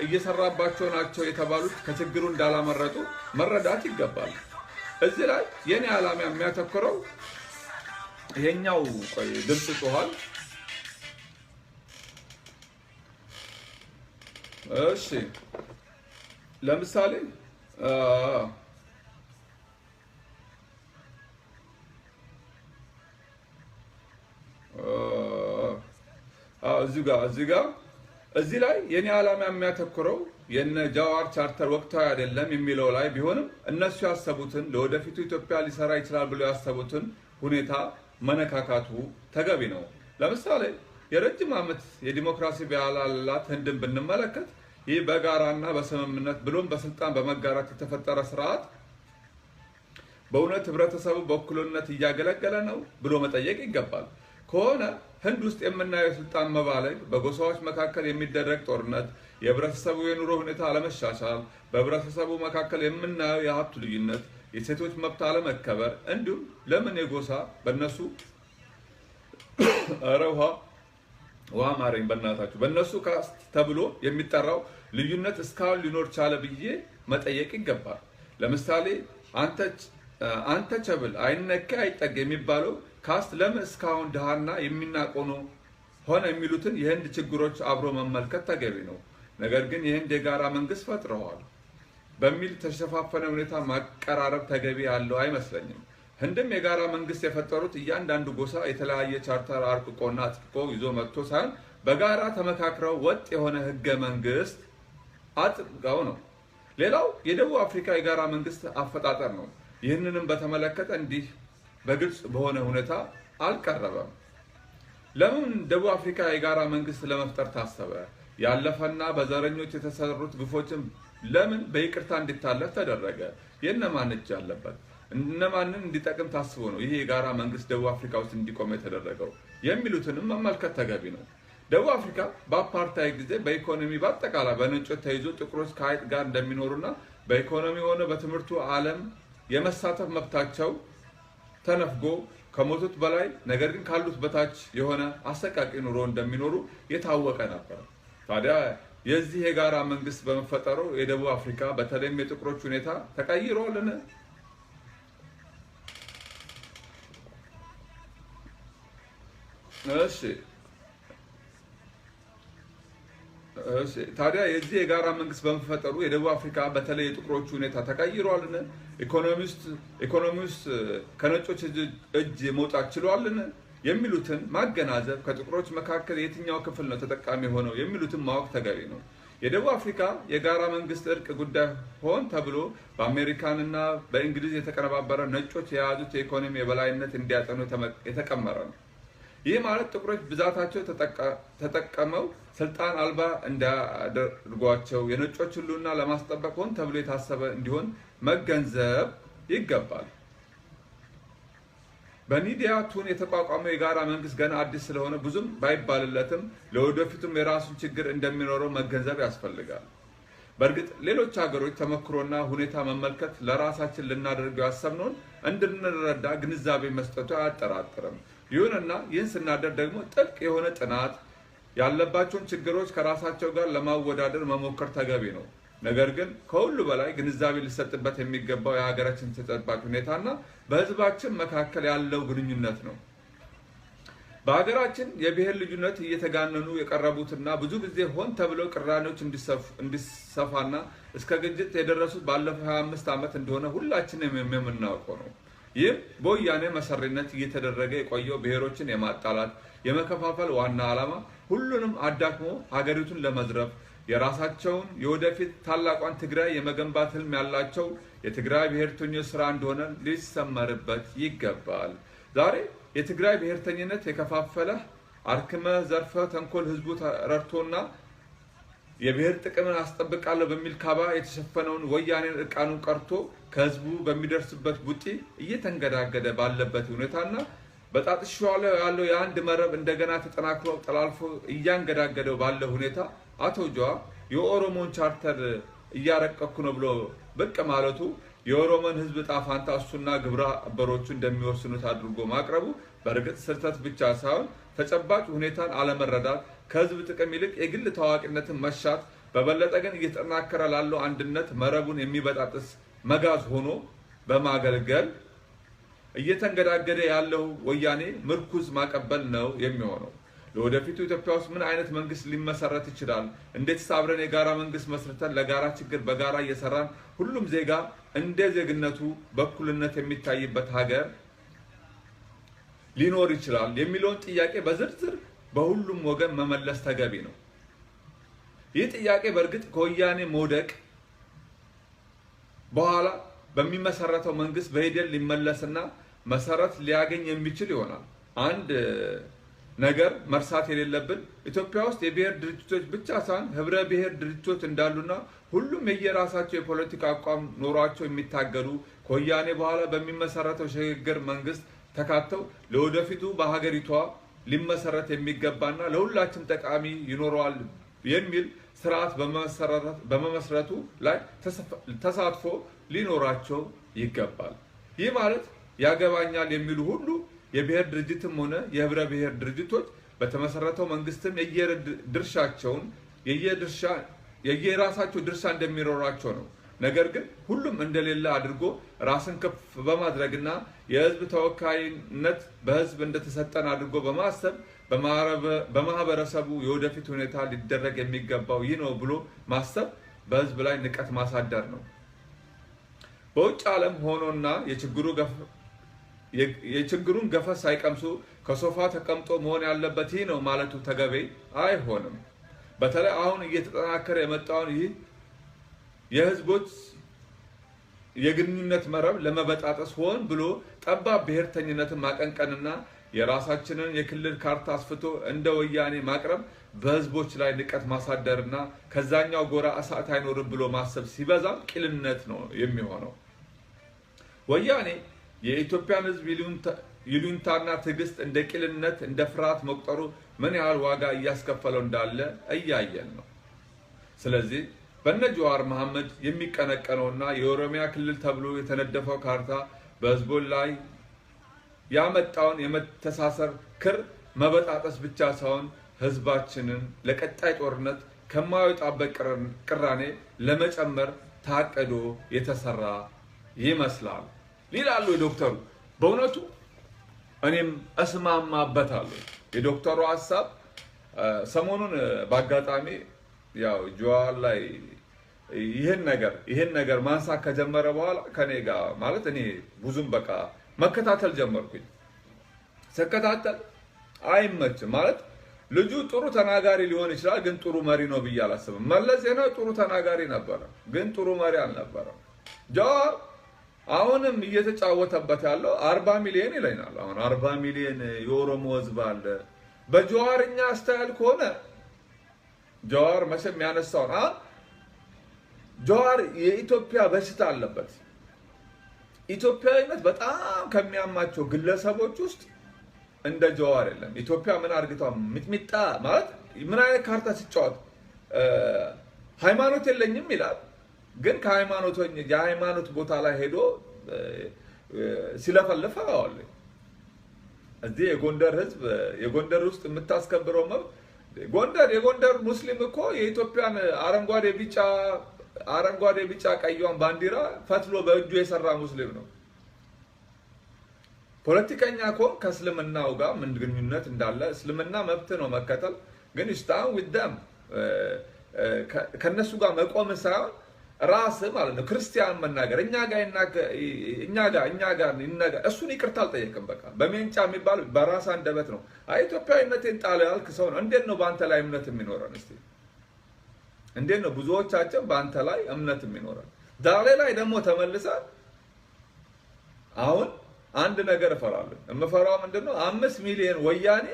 እየሰራባቸው ናቸው የተባሉት ከችግሩ እንዳላመረጡ መረዳት ይገባል። እዚህ ላይ የኔ ዓላማ የሚያተኩረው ይሄኛው ቆይ ድምጽ ጮኋል። እሺ ለምሳሌ እዚህ ጋር እዚህ ላይ የኔ ዓላማ የሚያተኩረው የነ ጃዋር ቻርተር ወቅታዊ አይደለም የሚለው ላይ ቢሆንም እነሱ ያሰቡትን ለወደፊቱ ኢትዮጵያ ሊሰራ ይችላል ብለው ያሰቡትን ሁኔታ መነካካቱ ተገቢ ነው። ለምሳሌ የረጅም ዓመት የዲሞክራሲ ባህል ያላት ህንድን ብንመለከት ይህ በጋራና በስምምነት ብሎም በስልጣን በመጋራት የተፈጠረ ስርዓት በእውነት ህብረተሰቡ በእኩልነት እያገለገለ ነው ብሎ መጠየቅ ይገባል። ከሆነ ህንድ ውስጥ የምናየው የስልጣን መባለግ፣ በጎሳዎች መካከል የሚደረግ ጦርነት፣ የህብረተሰቡ የኑሮ ሁኔታ አለመሻሻል፣ በህብረተሰቡ መካከል የምናየው የሀብት ልዩነት፣ የሴቶች መብት አለመከበር፣ እንዲሁም ለምን የጎሳ በእነሱ ኧረ ውሃ ማረኝ በእናታችሁ በእነሱ caste ተብሎ የሚጠራው ልዩነት እስካሁን ሊኖር ቻለ ብዬ መጠየቅ ይገባል። ለምሳሌ untouchable አይነካ አይጠግ የሚባለው caste ለምን እስካሁን ድሃና የሚናቅ ሆነ የሚሉትን የህንድ ችግሮች አብሮ መመልከት ተገቢ ነው። ነገር ግን የህንድ የጋራ መንግስት ፈጥረዋል በሚል ተሸፋፈነ ሁኔታ ማቀራረብ ተገቢ ያለው አይመስለኝም። ህንድም የጋራ መንግስት የፈጠሩት እያንዳንዱ ጎሳ የተለያየ ቻርተር አርቅቆና አጽድቆ ይዞ መጥቶ ሳይሆን በጋራ ተመካክረው ወጥ የሆነ ህገ መንግስት አጽድቀው ነው። ሌላው የደቡብ አፍሪካ የጋራ መንግስት አፈጣጠር ነው። ይህንንም በተመለከተ እንዲህ በግልጽ በሆነ ሁኔታ አልቀረበም። ለምን ደቡብ አፍሪካ የጋራ መንግስት ለመፍጠር ታሰበ? ያለፈና በዘረኞች የተሰሩት ግፎችን ለምን በይቅርታ እንዲታለፍ ተደረገ? የእነማን እጅ አለበት? እነማንን እንዲጠቅም ታስቦ ነው ይሄ የጋራ መንግስት ደቡብ አፍሪካ ውስጥ እንዲቆም የተደረገው? የሚሉትንም መመልከት ተገቢ ነው። ደቡብ አፍሪካ በአፓርታይድ ጊዜ በኢኮኖሚ በአጠቃላይ በነጮች ተይዞ ጥቁሮች ከአይጥ ጋር እንደሚኖሩና በኢኮኖሚ ሆነ በትምህርቱ ዓለም የመሳተፍ መብታቸው ተነፍጎ ከሞቱት በላይ ነገር ግን ካሉት በታች የሆነ አሰቃቂ ኑሮ እንደሚኖሩ የታወቀ ነበር። ታዲያ የዚህ የጋራ መንግስት በመፈጠሩ የደቡብ አፍሪካ በተለይም የጥቁሮች ሁኔታ ተቀይሯልን? እሺ እሺ ታዲያ የዚህ የጋራ መንግስት በመፈጠሩ የደቡብ አፍሪካ በተለይ የጥቁሮች ሁኔታ ተቀይሯልን? ኢኮኖሚውስ ከነጮች እጅ መውጣት ችሏልን? የሚሉትን ማገናዘብ ከጥቁሮች መካከል የትኛው ክፍል ነው ተጠቃሚ ሆነው የሚሉትን ማወቅ ተገቢ ነው። የደቡብ አፍሪካ የጋራ መንግስት እርቅ ጉዳይ ሆን ተብሎ በአሜሪካንና በእንግሊዝ የተቀነባበረ ነጮች የያዙት የኢኮኖሚ የበላይነት እንዲያጠኑ የተቀመረ ነው። ይህ ማለት ጥቁሮች ብዛታቸው ተጠቀመው ስልጣን አልባ እንዳደርጓቸው የነጮች ህልውና ለማስጠበቅ ሆን ተብሎ የታሰበ እንዲሆን መገንዘብ ይገባል። በኒዲያ ቱን የተቋቋመው የጋራ መንግስት ገና አዲስ ስለሆነ ብዙም ባይባልለትም ለወደፊቱም የራሱን ችግር እንደሚኖረው መገንዘብ ያስፈልጋል። በእርግጥ ሌሎች ሀገሮች ተመክሮና ሁኔታ መመልከት ለራሳችን ልናደርገው ያሰብነውን እንድንረዳ ግንዛቤ መስጠቱ አያጠራጥርም። ይሁንና ይህን ስናደርግ ደግሞ ጥልቅ የሆነ ጥናት ያለባቸውን ችግሮች ከራሳቸው ጋር ለማወዳደር መሞከር ተገቢ ነው። ነገር ግን ከሁሉ በላይ ግንዛቤ ሊሰጥበት የሚገባው የሀገራችን ተጨባጭ ሁኔታና በህዝባችን መካከል ያለው ግንኙነት ነው። በሀገራችን የብሔር ልዩነት እየተጋነኑ የቀረቡትና ብዙ ጊዜ ሆን ተብለው ቅራኔዎች እንዲሰፋና እስከ ግጭት የደረሱት ባለፈው 25 ዓመት እንደሆነ ሁላችንም የምናውቀው ነው። ይህም በወያኔ መሰሪነት እየተደረገ የቆየው ብሔሮችን የማጣላት የመከፋፈል ዋና ዓላማ ሁሉንም አዳክሞ ሀገሪቱን ለመዝረፍ የራሳቸውን የወደፊት ታላቋን ትግራይ የመገንባት ህልም ያላቸው የትግራይ ብሔርተኞች ስራ እንደሆነ ሊሰመርበት ይገባል። ዛሬ የትግራይ ብሔርተኝነት የከፋፈለ አርክመ ዘርፈ ተንኮል ህዝቡ ተረድቶና የብሔር ጥቅምን አስጠብቃለሁ በሚል ካባ የተሸፈነውን ወያኔን እርቃኑን ቀርቶ ከህዝቡ በሚደርስበት ቡጢ እየተንገዳገደ ባለበት ሁኔታና በጣጥሻው ያለው የአንድ መረብ እንደገና ተጠናክሮ ጠላልፎ እያንገዳገደው ባለ ሁኔታ አቶ ጀዋር የኦሮሞን ቻርተር እያረቀኩ ነው ብሎ ብቅ ማለቱ የኦሮሞን ህዝብ ዕጣ ፋንታ እሱና ግብረ አበሮቹ እንደሚወስኑት አድርጎ ማቅረቡ በእርግጥ ስህተት ብቻ ሳይሆን ተጨባጭ ሁኔታን አለመረዳት፣ ከህዝብ ጥቅም ይልቅ የግል ታዋቂነትን መሻት፣ በበለጠ ግን እየተጠናከረ ላለው አንድነት መረቡን የሚበጣጥስ መጋዝ ሆኖ በማገልገል እየተንገዳገደ ያለው ወያኔ ምርኩዝ ማቀበል ነው የሚሆነው። ለወደፊቱ ኢትዮጵያ ውስጥ ምን አይነት መንግስት ሊመሰረት ይችላል? እንዴትስ አብረን የጋራ መንግስት መስርተን ለጋራ ችግር በጋራ እየሰራን ሁሉም ዜጋ እንደ ዜግነቱ በእኩልነት የሚታይበት ሀገር ሊኖር ይችላል የሚለውን ጥያቄ በዝርዝር በሁሉም ወገን መመለስ ተገቢ ነው። ይህ ጥያቄ በእርግጥ ከወያኔ መውደቅ በኋላ በሚመሰረተው መንግስት በሂደት ሊመለስና መሰረት ሊያገኝ የሚችል ይሆናል። አንድ ነገር መርሳት የሌለብን ኢትዮጵያ ውስጥ የብሔር ድርጅቶች ብቻ ሳይሆን ህብረ ብሔር ድርጅቶች እንዳሉና ሁሉም የየራሳቸው የፖለቲካ አቋም ኖሯቸው የሚታገሉ ከወያኔ በኋላ በሚመሰረተው ሽግግር መንግስት ተካተው ለወደፊቱ በሀገሪቷ ሊመሰረት የሚገባና ለሁላችን ጠቃሚ ይኖረዋል የሚል ስርዓት በመመስረቱ ላይ ተሳትፎ ሊኖራቸው ይገባል። ይህ ማለት ያገባኛል የሚሉ ሁሉ የብሔር ድርጅትም ሆነ የህብረ ብሔር ድርጅቶች በተመሰረተው መንግስትም የየራሳቸው ድርሻ እንደሚኖራቸው ነው። ነገር ግን ሁሉም እንደሌለ አድርጎ ራስን ከፍ በማድረግና የህዝብ ተወካይነት በህዝብ እንደተሰጠን አድርጎ በማሰብ በማህበረሰቡ የወደፊት ሁኔታ ሊደረግ የሚገባው ይህ ነው ብሎ ማሰብ በህዝብ ላይ ንቀት ማሳደር ነው። በውጭ ዓለም ሆኖና የችግሩን ገፈት ሳይቀምሱ ከሶፋ ተቀምጦ መሆን ያለበት ይህ ነው ማለቱ ተገቢ አይሆንም። በተለይ አሁን እየተጠናከረ የመጣውን ይህ የህዝቦች የግንኙነት መረብ ለመበጣጠስ ሆን ብሎ ጠባብ ብሔርተኝነትን ማቀንቀንና የራሳችንን የክልል ካርታ አስፍቶ እንደ ወያኔ ማቅረብ በህዝቦች ላይ ንቀት ማሳደርና ከዛኛው ጎራ እሳት አይኖርም ብሎ ማሰብ ሲበዛም ቂልነት ነው የሚሆነው። ወያኔ የኢትዮጵያን ህዝብ ይሉኝታና ትዕግስት እንደ ቂልነት እንደ ፍርሃት መቁጠሩ ምን ያህል ዋጋ እያስከፈለው እንዳለ እያየን ነው። ስለዚህ በነ ጀዋር መሐመድ የሚቀነቀነውና የኦሮሚያ ክልል ተብሎ የተነደፈው ካርታ በህዝቡ ላይ ያመጣውን የመተሳሰር ክር መበጣጠስ ብቻ ሳይሆን ህዝባችንን ለቀጣይ ጦርነት ከማይወጣበት ቅራኔ ለመጨመር ታቅዶ የተሰራ ይመስላል ይላሉ ዶክተሩ። በእውነቱ እኔም እስማማበታለሁ የዶክተሩ ሐሳብ። ሰሞኑን በአጋጣሚ ያው ጀዋር ላይ ይሄን ነገር ማንሳት ከጀመረ በኋላ ከኔ ጋር ማለት እኔ ብዙም በቃ መከታተል ጀመርኩኝ። ስከታተል አይመችም ማለት ልጁ ጥሩ ተናጋሪ ሊሆን ይችላል፣ ግን ጥሩ መሪ ነው ብዬ አላስብም። መለስ ዜናዊ ጥሩ ተናጋሪ ነበር፣ ግን ጥሩ መሪ አልነበረም። ጀዋር አሁንም እየተጫወተበት ያለው 40 ሚሊዮን ይለናል። አሁን 40 ሚሊዮን የኦሮሞ ህዝብ አለ። በጀዋርኛ style ከሆነ ጀዋር መቼም ያነሳውን አሁን ጀዋር የኢትዮጵያ በሽታ አለበት። ኢትዮጵያዊነት በጣም ከሚያማቸው ግለሰቦች ውስጥ እንደ ጀዋር የለም። ኢትዮጵያ ምን አርግቷ ሚጥሚጣ ማለት ምን አይነት ካርታ ሲጫወት ሃይማኖት የለኝም ይላል፣ ግን ከሃይማኖት የሃይማኖት ቦታ ላይ ሄዶ ሲለፈልፍ አዋለኝ። እዚህ የጎንደር ህዝብ የጎንደር ውስጥ የምታስከብረው መብት ጎንደር የጎንደር ሙስሊም እኮ የኢትዮጵያን አረንጓዴ ቢጫ ቀይዋን ባንዲራ ፈትሎ በእጁ የሰራ ሙስሊም ነው። ፖለቲከኛ ከሆንክ ከእስልምናው ጋር ምን ግንኙነት እንዳለ፣ እስልምና መብት ነው መከተል፣ ግን stand with them ከነሱ ጋር መቆም ሳይሆን ራስ ማለት ነው ክርስቲያን መናገር እኛ ጋር ይናገር። እሱን ይቅርታ አልጠየቅም። በቃ በሜንጫ የሚባል በራስ አንደበት ነው። አይ ኢትዮጵያዊነቴን ጣለ ያልክ ሰው ነው። እንዴት ነው በአንተ ላይ እምነት የሚኖረን? እስቲ እንዴት ነው ብዙዎቻችን በአንተ ላይ እምነት የሚኖረን? ዛሬ ላይ ደግሞ ተመልሰ አሁን አንድ ነገር እፈራለሁ። የምፈራው ምንድነው? 5 ሚሊዮን ወያኔ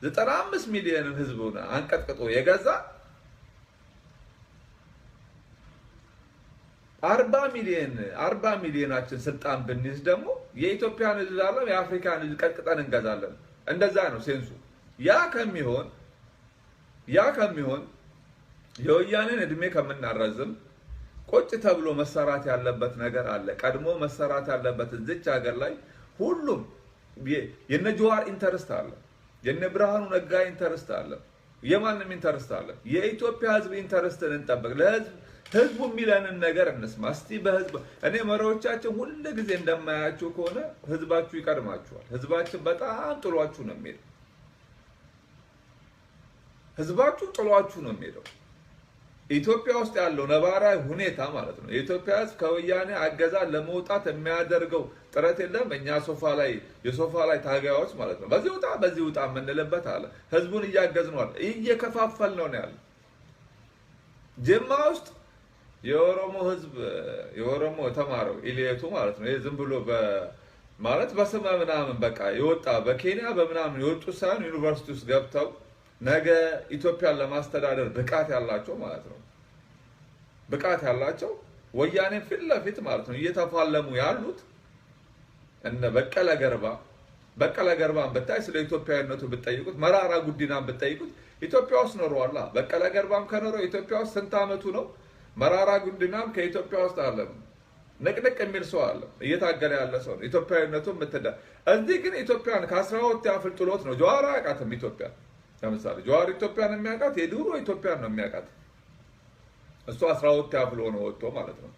95 ሚሊዮን ህዝቡን አንቀጥቅጦ የገዛ 40 ሚሊዮናችን ስልጣን ብንይዝ ደግሞ የኢትዮጵያን ህዝብ አይደለም የአፍሪካን ህዝብ ቀጥቅጠን እንገዛለን። እንደዛ ነው ሴንሱ። ያ ከሚሆን የወያኔን እድሜ ከምናራዝም ቁጭ ተብሎ መሰራት ያለበት ነገር አለ። ቀድሞ መሰራት ያለበት እዚች ሀገር ላይ ሁሉም የነ ጀዋር interest አለ፣ የነ ብርሃኑ ነጋ interest አለ፣ የማንም interest አለ። የኢትዮጵያ ህዝብ interest ን እንጠብቅ። ለህዝብ ህዝቡ የሚለንን ነገር እንስማ። እስቲ በህዝብ እኔ መሪዎቻችን ሁሉ ጊዜ እንደማያችሁ ከሆነ ህዝባችሁ ይቀድማችኋል። ህዝባችን በጣም ጥሏችሁ ነው የሚሄደው። ህዝባችሁ ጥሏችሁ ነው የሚሄደው። ኢትዮጵያ ውስጥ ያለው ነባራዊ ሁኔታ ማለት ነው። የኢትዮጵያ ህዝብ ከወያኔ አገዛዝ ለመውጣት የሚያደርገው ጥረት የለም። እኛ የሶፋ ላይ ታጋዮች ማለት ነው በዚህ ውጣ በዚህ ውጣ የምንልበት አለ። ህዝቡን እያገዝነው አለ፣ እየከፋፈልነው ነው ያለው። ጅማ ውስጥ የኦሮሞ ህዝብ የኦሮሞ ተማረው elite ኡ ማለት ነው። ይሄ ዝም ብሎ ማለት በስመ ምናምን በቃ የወጣ በኬንያ በምናምን የወጡ ሳይሆን ዩኒቨርሲቲ ውስጥ ገብተው ነገ ኢትዮጵያን ለማስተዳደር ብቃት ያላቸው ማለት ነው። ብቃት ያላቸው ወያኔን ፊት ለፊት ማለት ነው እየተፋለሙ ያሉት እነ በቀለ ገርባ። በቀለ ገርባን ብታይ ስለ ኢትዮጵያዊነቱ ብትጠይቁት፣ መራራ ጉዲናን ብትጠይቁት ኢትዮጵያ ውስጥ ኖሯላ። በቀለ ገርባም ከኖረው ኢትዮጵያ ውስጥ ስንት አመቱ ነው? መራራ ጉዲናም ከኢትዮጵያ ውስጥ አለ ንቅንቅ የሚል ሰው አለ፣ እየታገለ ያለ ሰው ነው። ኢትዮጵያዊነቱ ምትዳ እዚህ ግን ኢትዮጵያን ከ12 ያፍል ጥሎት ነው። ጀዋር አያውቃትም ኢትዮጵያ። ለምሳሌ ጀዋር ኢትዮጵያን የሚያውቃት የድሮ ኢትዮጵያን ነው የሚያውቃት። እሱ 12 ያፍል ሆኖ ወጥቶ ማለት ነው።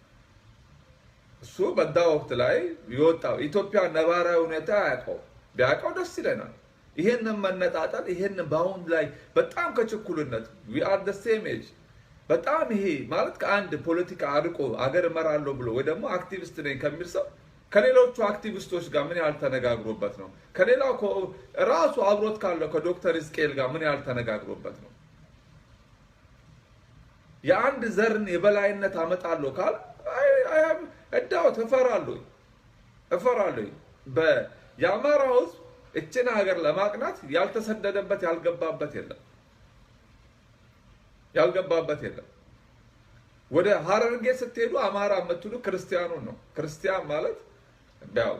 እሱ በዛ ወቅት ላይ የወጣው ኢትዮጵያ ነባራዊ ሁኔታ አያውቀው። ቢያውቀው ደስ ይለናል። ይሄንን መነጣጠል ይሄንን በአሁን ላይ በጣም ከችኩልነት we are the same age በጣም ይሄ ማለት ከአንድ ፖለቲካ አርቆ አገር እመራለሁ ብሎ ወይ ደግሞ አክቲቪስት ነኝ ከሚል ሰው ከሌሎቹ አክቲቪስቶች ጋር ምን ያህል ተነጋግሮበት ነው? ከሌላው ራሱ አብሮት ካለው ከዶክተር ሕዝቅኤል ጋር ምን ያህል ተነጋግሮበት ነው? የአንድ ዘርን የበላይነት አመጣለሁ ካል እዳው እፈራለሁ። የአማራው ህዝብ እችን ሀገር ለማቅናት ያልተሰደደበት ያልገባበት የለም። ወደ ሀረርጌ ስትሄዱ አማራ የምትሉ ክርስቲያኑን ነው። ክርስቲያን ማለት ያው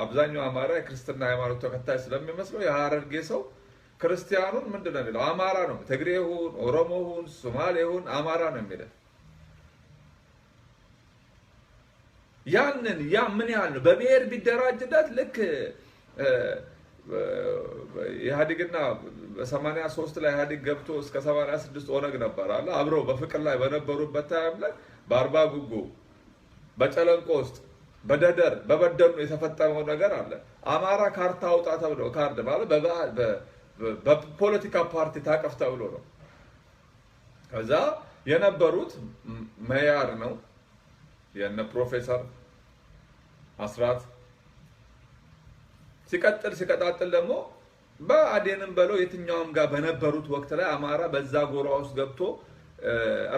አብዛኛው አማራ የክርስትና ሃይማኖት ተከታይ ስለሚመስለው የሀረርጌ ሰው ክርስቲያኑን ምንድነው የሚለው? አማራ ነው። ትግሬ ይሁን ኦሮሞ ይሁን ሶማሌ ይሁን አማራ ነው የሚለው። ያንን ያ ምን ያህል ነው በብሔር ቢደራጅለት ልክ ኢህአዴግና በ83 ላይ ኢህአዴግ ገብቶ እስከ 86 ኦነግ ነበር አለ አብረው በፍቅር ላይ በነበሩበት time ላይ በአርባ ጉጉ፣ በጨለንቆ ውስጥ፣ በደደር፣ በበደኑ የተፈጠመው ነገር አለ። አማራ ካርታ አውጣ ተብሎ፣ ካርድ ማለት በፖለቲካ ፓርቲ ታቀፍ ተብሎ ነው። ከዛ የነበሩት መያድ ነው የነ ፕሮፌሰር አስራት፣ ሲቀጥል ሲቀጣጥል ደግሞ በአዴንም በለው የትኛውም ጋር በነበሩት ወቅት ላይ አማራ በዛ ጎራ ውስጥ ገብቶ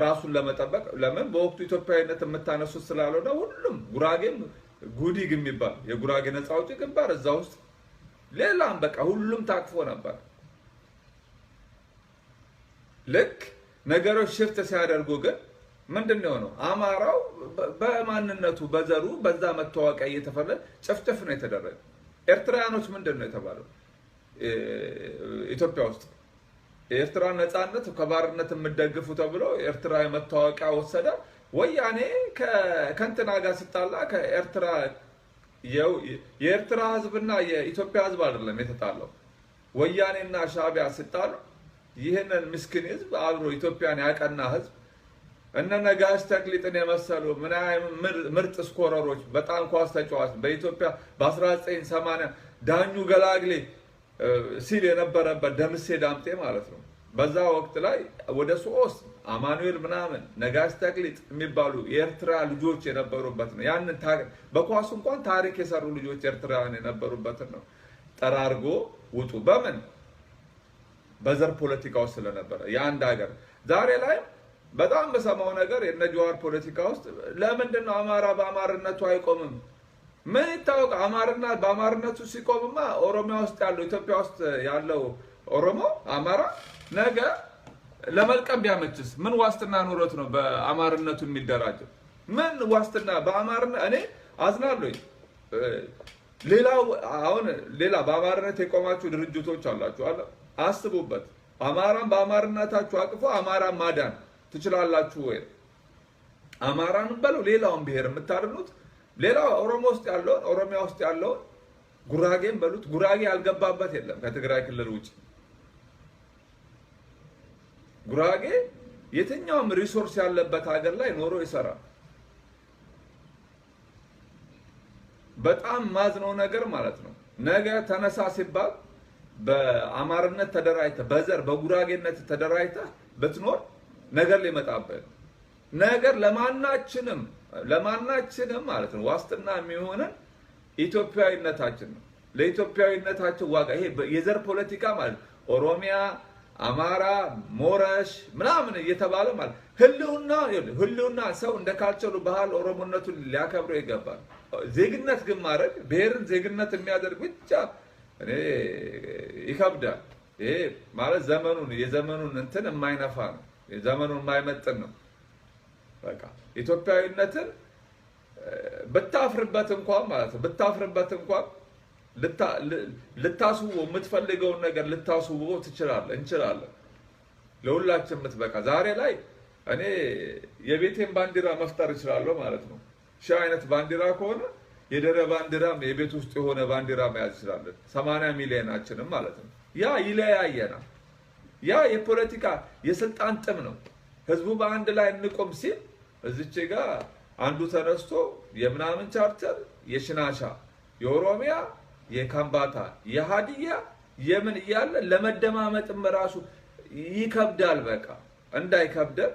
ራሱን ለመጠበቅ፣ ለምን በወቅቱ ኢትዮጵያዊነት የምታነሱት ስላልሆነ ሁሉም ጉራጌም ጉዲግ የሚባል የጉራጌ ነፃ አውጪ ግንባር እዛ ውስጥ፣ ሌላም በቃ ሁሉም ታቅፎ ነበር። ልክ ነገሮች shift ሲያደርጉ ግን ምንድን ነው የሆነው? አማራው በማንነቱ በዘሩ በዛ መታወቂያ እየተፈለ ጭፍጭፍ ነው የተደረገ። ኤርትራውያኖች ምንድን ነው የተባለው? ኢትዮጵያ ውስጥ የኤርትራ ነፃነት ከባርነት የምደግፉ ተብሎ ኤርትራ መታወቂያ ወሰደ። ወያኔ ከእንትና ጋር ሲጣላ ከኤርትራ፣ የኤርትራ ህዝብና የኢትዮጵያ ህዝብ አይደለም የተጣለው። ወያኔና ሻዕቢያ ሲጣሉ ይህንን ምስኪን ህዝብ፣ አብሮ ኢትዮጵያን ያቀና ህዝብ፣ እነ ነጋሽ ተክሊጥን የመሰሉ ምናምን ምርጥ scorer ኦች፣ በጣም ኳስ ተጫዋች በኢትዮጵያ በ1980 ዳኙ ገላግሌ ሲል የነበረበት ደምሴ ዳምጤ ማለት ነው። በዛ ወቅት ላይ ወደ ሶስት አማኑኤል ምናምን ነጋሽ ተክሊጥ የሚባሉ የኤርትራ ልጆች የነበሩበት ነው። ያንን በኳሱ እንኳን ታሪክ የሰሩ ልጆች ኤርትራውያን የነበሩበትን ነው ጠራርጎ ውጡ። በምን በዘር ፖለቲካ ውስጥ ስለነበረ የአንድ ሀገር። ዛሬ ላይ በጣም በሰማው ነገር የነ ጀዋር ፖለቲካ ውስጥ ለምንድን ነው አማራ በአማርነቱ አይቆምም? ምን ይታወቅ፣ አማርና በአማርነቱ ሲቆምማ ኦሮሚያ ውስጥ ያለው፣ ኢትዮጵያ ውስጥ ያለው ኦሮሞ አማራ ነገ ለመልቀም ቢያመችስ ምን ዋስትና ኑሮት ነው በአማርነቱ የሚደራጀው? ምን ዋስትና በአማርነት? እኔ አዝናለሁኝ። ሌላው አሁን ሌላ በአማርነት የቆማችሁ ድርጅቶች አላችሁ አለ፣ አስቡበት። አማራን በአማርነታችሁ አቅፎ አማራን ማዳን ትችላላችሁ ወይ? አማራን በለው ሌላውን ብሔር የምታድኑት፣ ሌላው ኦሮሞ ውስጥ ያለውን፣ ኦሮሚያ ውስጥ ያለውን፣ ጉራጌን በሉት፣ ጉራጌ ያልገባበት የለም ከትግራይ ክልል ውጭ። ጉራጌ የትኛውም resource ያለበት ሀገር ላይ ኖሮ ይሰራል። በጣም ማዝነው ነገር ማለት ነው። ነገ ተነሳ ሲባል በአማርነት ተደራጅተህ፣ በዘር በጉራጌነት ተደራጅተህ ብትኖር ነገር ሊመጣብህ ነው። ነገር ለማናችንም ለማናችንም ማለት ነው ዋስትና የሚሆነን ኢትዮጵያዊነታችን ነው። ለኢትዮጵያዊነታችን ዋጋ ይሄ የዘር ፖለቲካ ማለት ኦሮሚያ፣ አማራ፣ ሞረሽ ምናምን እየተባለ ማለት ህልውና ህልውና ሰው እንደ culture ኡ ባህል ኦሮሞነቱን ሊያከብረው ይገባል። ዜግነት ግን ማድረግ፣ ብሔርን ዜግነት የሚያደርግ ብቻ እኔ ይከብዳል። ይሄ ማለት ዘመኑን የዘመኑን እንትን የማይነፋ ነው። ዘመኑን የማይመጥን ነው። በቃ ኢትዮጵያዊነትን ብታፍርበት እንኳን ማለት ነው፣ ብታፍርበት እንኳን ልታስውበው የምትፈልገውን ነገር ልታስውበው ትችላለህ፣ እንችላለን። ለሁላችን የምትበቃ ዛሬ ላይ እኔ የቤቴን ባንዲራ መፍጠር እችላለሁ ማለት ነው። ሺህ አይነት ባንዲራ ከሆነ የደረ ባንዲራም የቤት ውስጥ የሆነ ባንዲራ መያዝ ይችላለን። 80 ሚሊዮናችንም ማለት ነው። ያ ይለያየናል። ያ የፖለቲካ የስልጣን ጥም ነው። ህዝቡ በአንድ ላይ እንቆም ሲል እዚች ጋር አንዱ ተነስቶ የምናምን ቻርተር፣ የሽናሻ፣ የኦሮሚያ፣ የካምባታ፣ የሀዲያ፣ የምን እያለ ለመደማመጥም ራሱ ይከብዳል። በቃ እንዳይከብደን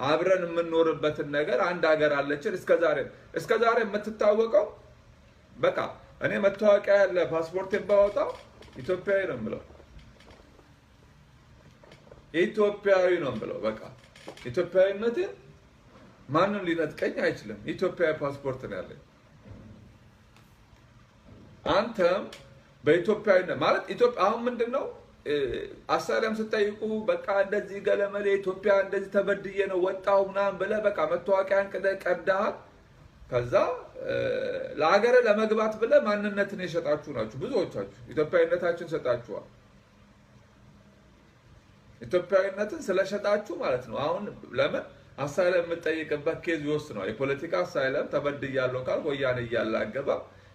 አብረን የምንኖርበትን ነገር፣ አንድ ሀገር አለችን። እስከዛሬ የምትታወቀው በቃ እኔ መታወቂያ ያለ ፓስፖርቴን ባወጣው ኢትዮጵያዊ ነው የምለው። ኢትዮጵያዊ ነው የምለው። በቃ ኢትዮጵያዊነትን ማንም ሊነጥቀኝ አይችልም። ኢትዮጵያዊ ፓስፖርት ነው ያለኝ። አንተም በኢትዮጵያዊነት ማለት ኢትዮጵያ አሁን ምንድን ነው asylum ስጠይቁ በቃ እንደዚህ ገለመሌ ኢትዮጵያ እንደዚህ ተበድዬ ነው ወጣው ምናምን ብለህ በቃ መታወቂያን ቀዳሃል። ከዛ ለሀገር ለመግባት ብለህ ማንነትን የሸጣችሁ ናችሁ ብዙዎቻችሁ። ኢትዮጵያዊነታችን ሸጣችኋል። ኢትዮጵያዊነትን ስለሸጣችሁ ማለት ነው። አሁን ለምን asylum የምጠይቅበት case ይወስነዋል። የፖለቲካ asylum ተበድያለሁ ካልክ ወያኔ እያለ አገባ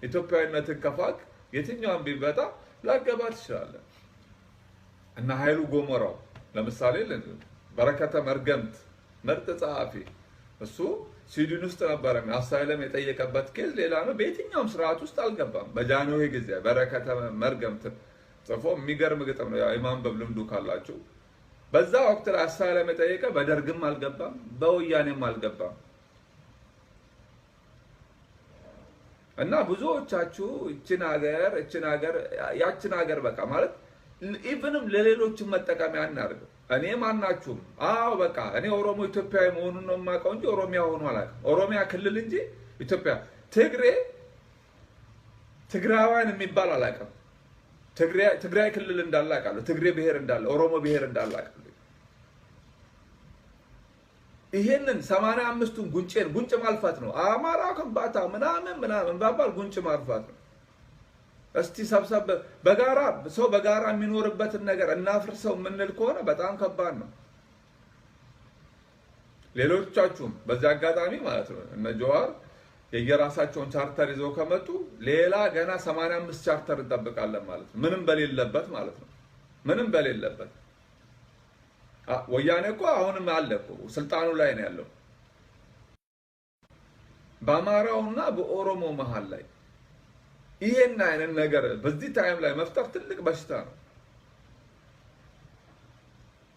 ኢትዮጵያዊነትን ከፋቅ የትኛውን ቢመጣ ላገባ ትችላለህ። እና ኃይሉ ጎሞራው ለምሳሌ በረከተ መርገምት ምርጥ ጸሐፊ፣ እሱ ስዊድን ውስጥ ነበረ። Asylum የጠየቀበት case ሌላ ነው። በየትኛውም ስርዓት ውስጥ አልገባም። በጃንሆይ ጊዜ በረከተ መርገምት ጽፎ የሚገርም ግጥም ነው። የማንበብ ልምዱ ካላችሁ በዛ ወቅት ላይ asylum የጠየቀ በደርግም አልገባም፣ በወያኔም አልገባም። እና ብዙዎቻችሁ እችን ሀገር እችን ሀገር ያችን ሀገር በቃ ማለት even ም ለሌሎችም መጠቀሚያ አናድርገው። እኔ ማናችሁም አዎ በቃ እኔ ኦሮሞ ኢትዮጵያዊ መሆኑን ነው የማውቀው እንጂ ኦሮሚያ ሆኖ አላውቅም። ኦሮሚያ ክልል እንጂ ኢትዮጵያ ትግሬ ትግራዋን የሚባል አላውቅም። ትግራይ ክልል እንዳለ አውቃለሁ። ትግሬ ብሔር እንዳለ፣ ኦሮሞ ብሔር እንዳለ አውቃለሁ። ይሄንን 85ቱን ጉንጬን ጉንጭ ማልፋት ነው። አማራ ከምባታ ምናምን ምናምን ባባል ጉንጭ ማልፋት ነው። እስቲ ሰብሰብ በጋራ ሰው በጋራ የሚኖርበትን ነገር እናፍርሰው የምንል ከሆነ በጣም ከባድ ነው። ሌሎቻችሁም በዚህ አጋጣሚ ማለት ነው እነ ጀዋር የየራሳቸውን ቻርተር ይዘው ከመጡ ሌላ ገና 85 ቻርተር እንጠብቃለን ማለት ነው። ምንም በሌለበት ማለት ነው። ምንም በሌለበት ወያኔ እኮ አሁንም አለ እኮ ስልጣኑ ላይ ነው ያለው። በአማራውና በኦሮሞ መሀል ላይ ይሄን አይነት ነገር በዚህ time ላይ መፍጠር ትልቅ በሽታ ነው።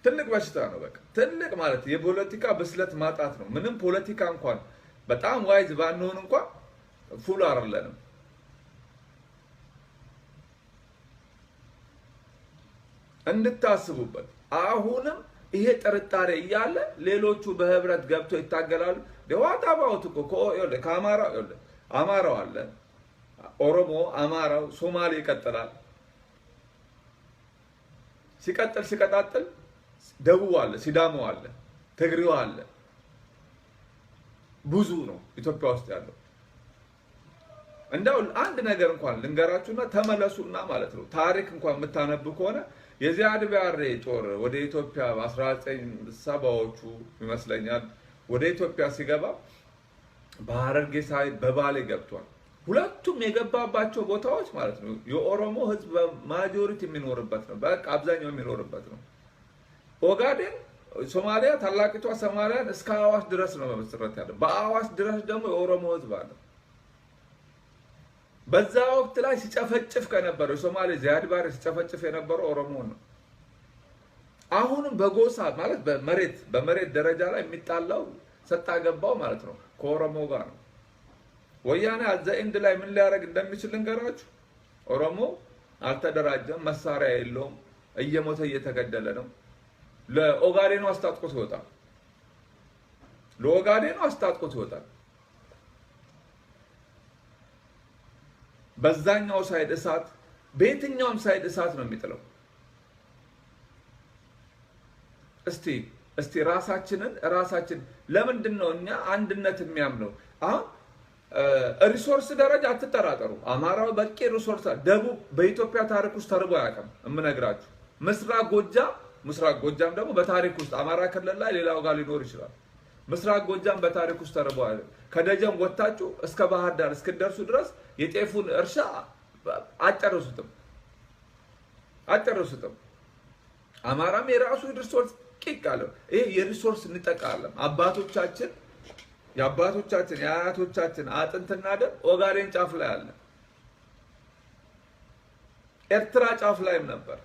ትልቅ በሽታ ነው። በቃ ትልቅ ማለት የፖለቲካ ብስለት ማጣት ነው። ምንም ፖለቲካ እንኳን በጣም wise ባንሆን እንኳን fool አይደለንም። እንድታስቡበት። አሁንም ይሄ ጥርጣሬ እያለ ሌሎቹ በህብረት ገብቶ ይታገላሉ። What about እኮ ከአማራው አማራው አለ፣ ኦሮሞ፣ አማራው፣ ሶማሌ ይቀጥላል። ሲቀጥል ሲቀጣጥል ደቡብ አለ፣ ሲዳሞ አለ፣ ትግሬው አለ። ብዙ ነው ኢትዮጵያ ውስጥ ያለው። እንደው አንድ ነገር እንኳን ልንገራችሁና ተመለሱና ማለት ነው ታሪክ እንኳን የምታነቡ ከሆነ የዚያድ ባሬ ጦር ወደ ኢትዮጵያ በ1970ዎቹ ይመስለኛል ወደ ኢትዮጵያ ሲገባ በሐረርጌ side በባሌ ገብቷል። ሁለቱም የገባባቸው ቦታዎች ማለት ነው የኦሮሞ ህዝብ majority የሚኖርበት ነው። በቃ አብዛኛው የሚኖርበት ነው። ኦጋዴን ሶማሊያ ታላቂቷ ሶማሊያን እስከ አዋሽ ድረስ ነው መመስረት ያለው። በአዋሽ ድረስ ደግሞ የኦሮሞ ህዝብ አለ። በዛ ወቅት ላይ ሲጨፈጭፍ ከነበረው የሶማሌ ዚያድ ባሬ ሲጨፈጭፍ የነበረው ኦሮሞ ነው። አሁንም በጎሳ ማለት በመሬት ደረጃ ላይ የሚጣላው ሰጣ ገባው ማለት ነው ከኦሮሞ ጋር ነው። ወያኔ at the end ላይ ምን ሊያደርግ እንደሚችል ልንገራችሁ። ኦሮሞ አልተደራጀም፣ መሳሪያ የለውም፣ እየሞተ እየተገደለ ነው። ለኦጋዴኑ አስታጥቆት ይወጣል። ለኦጋዴኑ አስታጥቆት ይወጣል። በዛኛው side እሳት፣ በየትኛውም side እሳት ነው የሚጥለው። እስቲ እስቲ ራሳችንን ራሳችን ለምንድን ነው እኛ አንድነት የሚያምነው? አሁን resource ደረጃ አትጠራጠሩ። አማራው በቂ resource፣ ደቡብ በኢትዮጵያ ታሪክ ውስጥ ተርቦ አያውቅም። የምነግራችሁ ምስራቅ ጎጃም ምስራቅ ጎጃም ደግሞ በታሪክ ውስጥ አማራ ክልል ላይ ሌላው ጋር ሊኖር ይችላል። ምስራቅ ጎጃም በታሪክ ውስጥ ተርቦ አያውቅም። ከደጀን ወጥታችሁ እስከ ባህር ዳር እስክደርሱ ድረስ የጤፉን እርሻ አጨርሱትም አጨርሱትም። አማራም የራሱ resource ቂቅ አለው። ይሄ የ resource እንጠቃለን። አባቶቻችን የአባቶቻችን የአያቶቻችን አጥንትና ደም ኦጋዴን ጫፍ ላይ አለ። ኤርትራ ጫፍ ላይም ነበር፣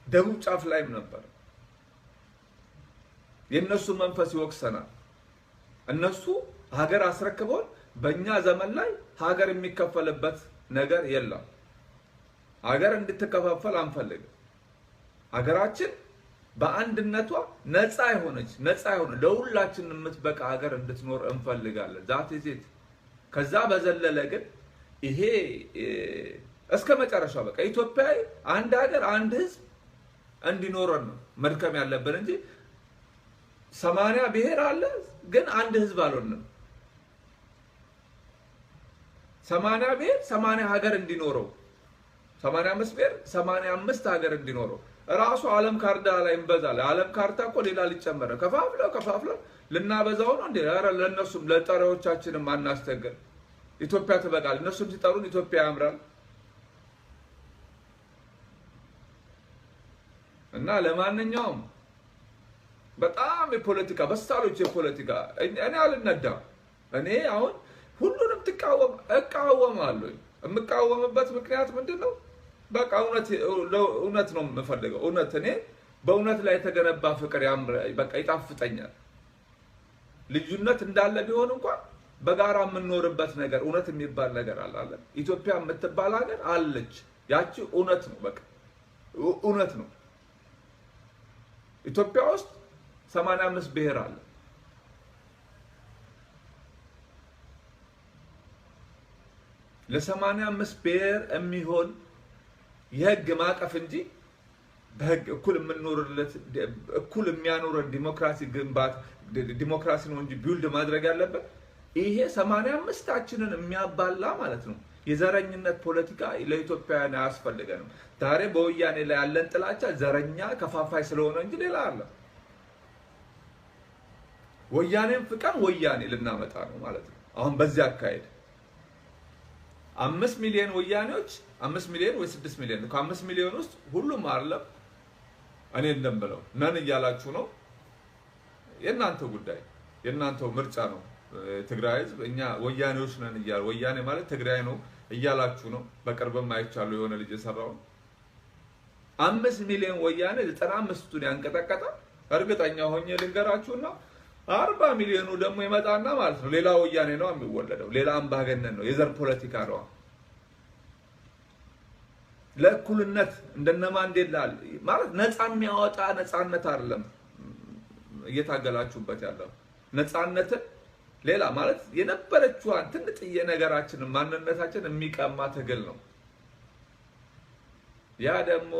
ደቡብ ጫፍ ላይም ነበር። የነሱ መንፈስ ይወቅሰናል። እነሱ ሀገር አስረክበውን በእኛ ዘመን ላይ ሀገር የሚከፈልበት ነገር የለም። ሀገር እንድትከፋፈል አንፈልግም። ሀገራችን በአንድነቷ ነፃ የሆነች ነፃ የሆነ ለሁላችን የምትበቃ ሀገር እንድትኖር እንፈልጋለን። That is it። ከዛ በዘለለ ግን ይሄ እስከ መጨረሻው በቃ ኢትዮጵያዊ አንድ ሀገር አንድ ህዝብ እንዲኖረን ነው መድከም ያለብን እንጂ 80 ብሔር አለ ግን አንድ ህዝብ አልሆነም። 80 ብሔር 80 ሀገር እንዲኖረው 85 ብሔር 85 ሀገር እንዲኖረው ራሱ ዓለም ካርታ ላይ እንበዛለን። ዓለም ካርታ እኮ ሌላ ሊጨመር ነው። ከፋፍለው ከፋፍለው ልናበዛው ነው እንዴ? ኧረ ለእነሱም ለጠሪዎቻችንም አናስቸግር። ኢትዮጵያ ትበቃል። እነሱም ሲጠሩን ኢትዮጵያ ያምራል። እና ለማንኛውም በጣም የፖለቲካ በሳሎች የፖለቲካ እኔ አልነዳም። እኔ አሁን ሁሉንም እቃወማለሁ። የምቃወምበት ምክንያት ምንድን ነው? በቃ እውነት ነው የምፈልገው። እውነት እኔ በእውነት ላይ የተገነባ ፍቅር በቃ ይጣፍጠኛል። ልዩነት እንዳለ ቢሆን እንኳን በጋራ የምንኖርበት ነገር እውነት የሚባል ነገር አለ። ኢትዮጵያ የምትባል ሀገር አለች። ያቺ እውነት ነው፣ በቃ እውነት ነው። ኢትዮጵያ ውስጥ 85 ብሔር አለ። ለ85 ብሔር የሚሆን የህግ ማዕቀፍ እንጂ በህግ እኩል የምንኖርለት እኩል የሚያኖረን ዲሞክራሲ ግንባት ዲሞክራሲ ነው እንጂ build ማድረግ ያለበት ይሄ 85ታችንን የሚያባላ ማለት ነው። የዘረኝነት ፖለቲካ ለኢትዮጵያውያን አያስፈልገንም። ዛሬ በወያኔ ላይ ያለን ጥላቻ ዘረኛ ከፋፋይ ስለሆነ እንጂ ሌላ አለ። ወያኔን ፍቀን ወያኔ ልናመጣ ነው ማለት ነው። አሁን በዚህ አካሄድ 5 ሚሊዮን ወያኔዎች 5 ሚሊዮን ወይ 6 ሚሊዮን ከ5 ሚሊዮን ውስጥ ሁሉም አይደለም እኔ እንደምለው ነን እያላችሁ ነው። የእናንተ ጉዳይ የእናንተው ምርጫ ነው። ትግራይ ህዝብ እኛ ወያኔዎች ነን እያለ ወያኔ ማለት ትግራይ ነው እያላችሁ ነው። በቅርብም አይቻለሁ የሆነ ልጅ የሰራው 5 ሚሊዮን ወያኔ 95ቱን ያንቀጠቀጠ እርግጠኛ ሆኜ ልንገራችሁና 40 ሚሊዮኑ ደግሞ ይመጣና ማለት ነው ሌላ ወያኔ ነው የሚወለደው። ሌላ አምባገነን ነው። የዘር ፖለቲካ ነው። ለእኩልነት እንደነ ማንዴላ ማለት ነፃ የሚያወጣ ነፃነት አይደለም እየታገላችሁበት ያለው ነፃነትን ሌላ ማለት የነበረችዋን ትንጥዬ ነገራችንን ማንነታችን የሚቀማ ትግል ነው። ያ ደግሞ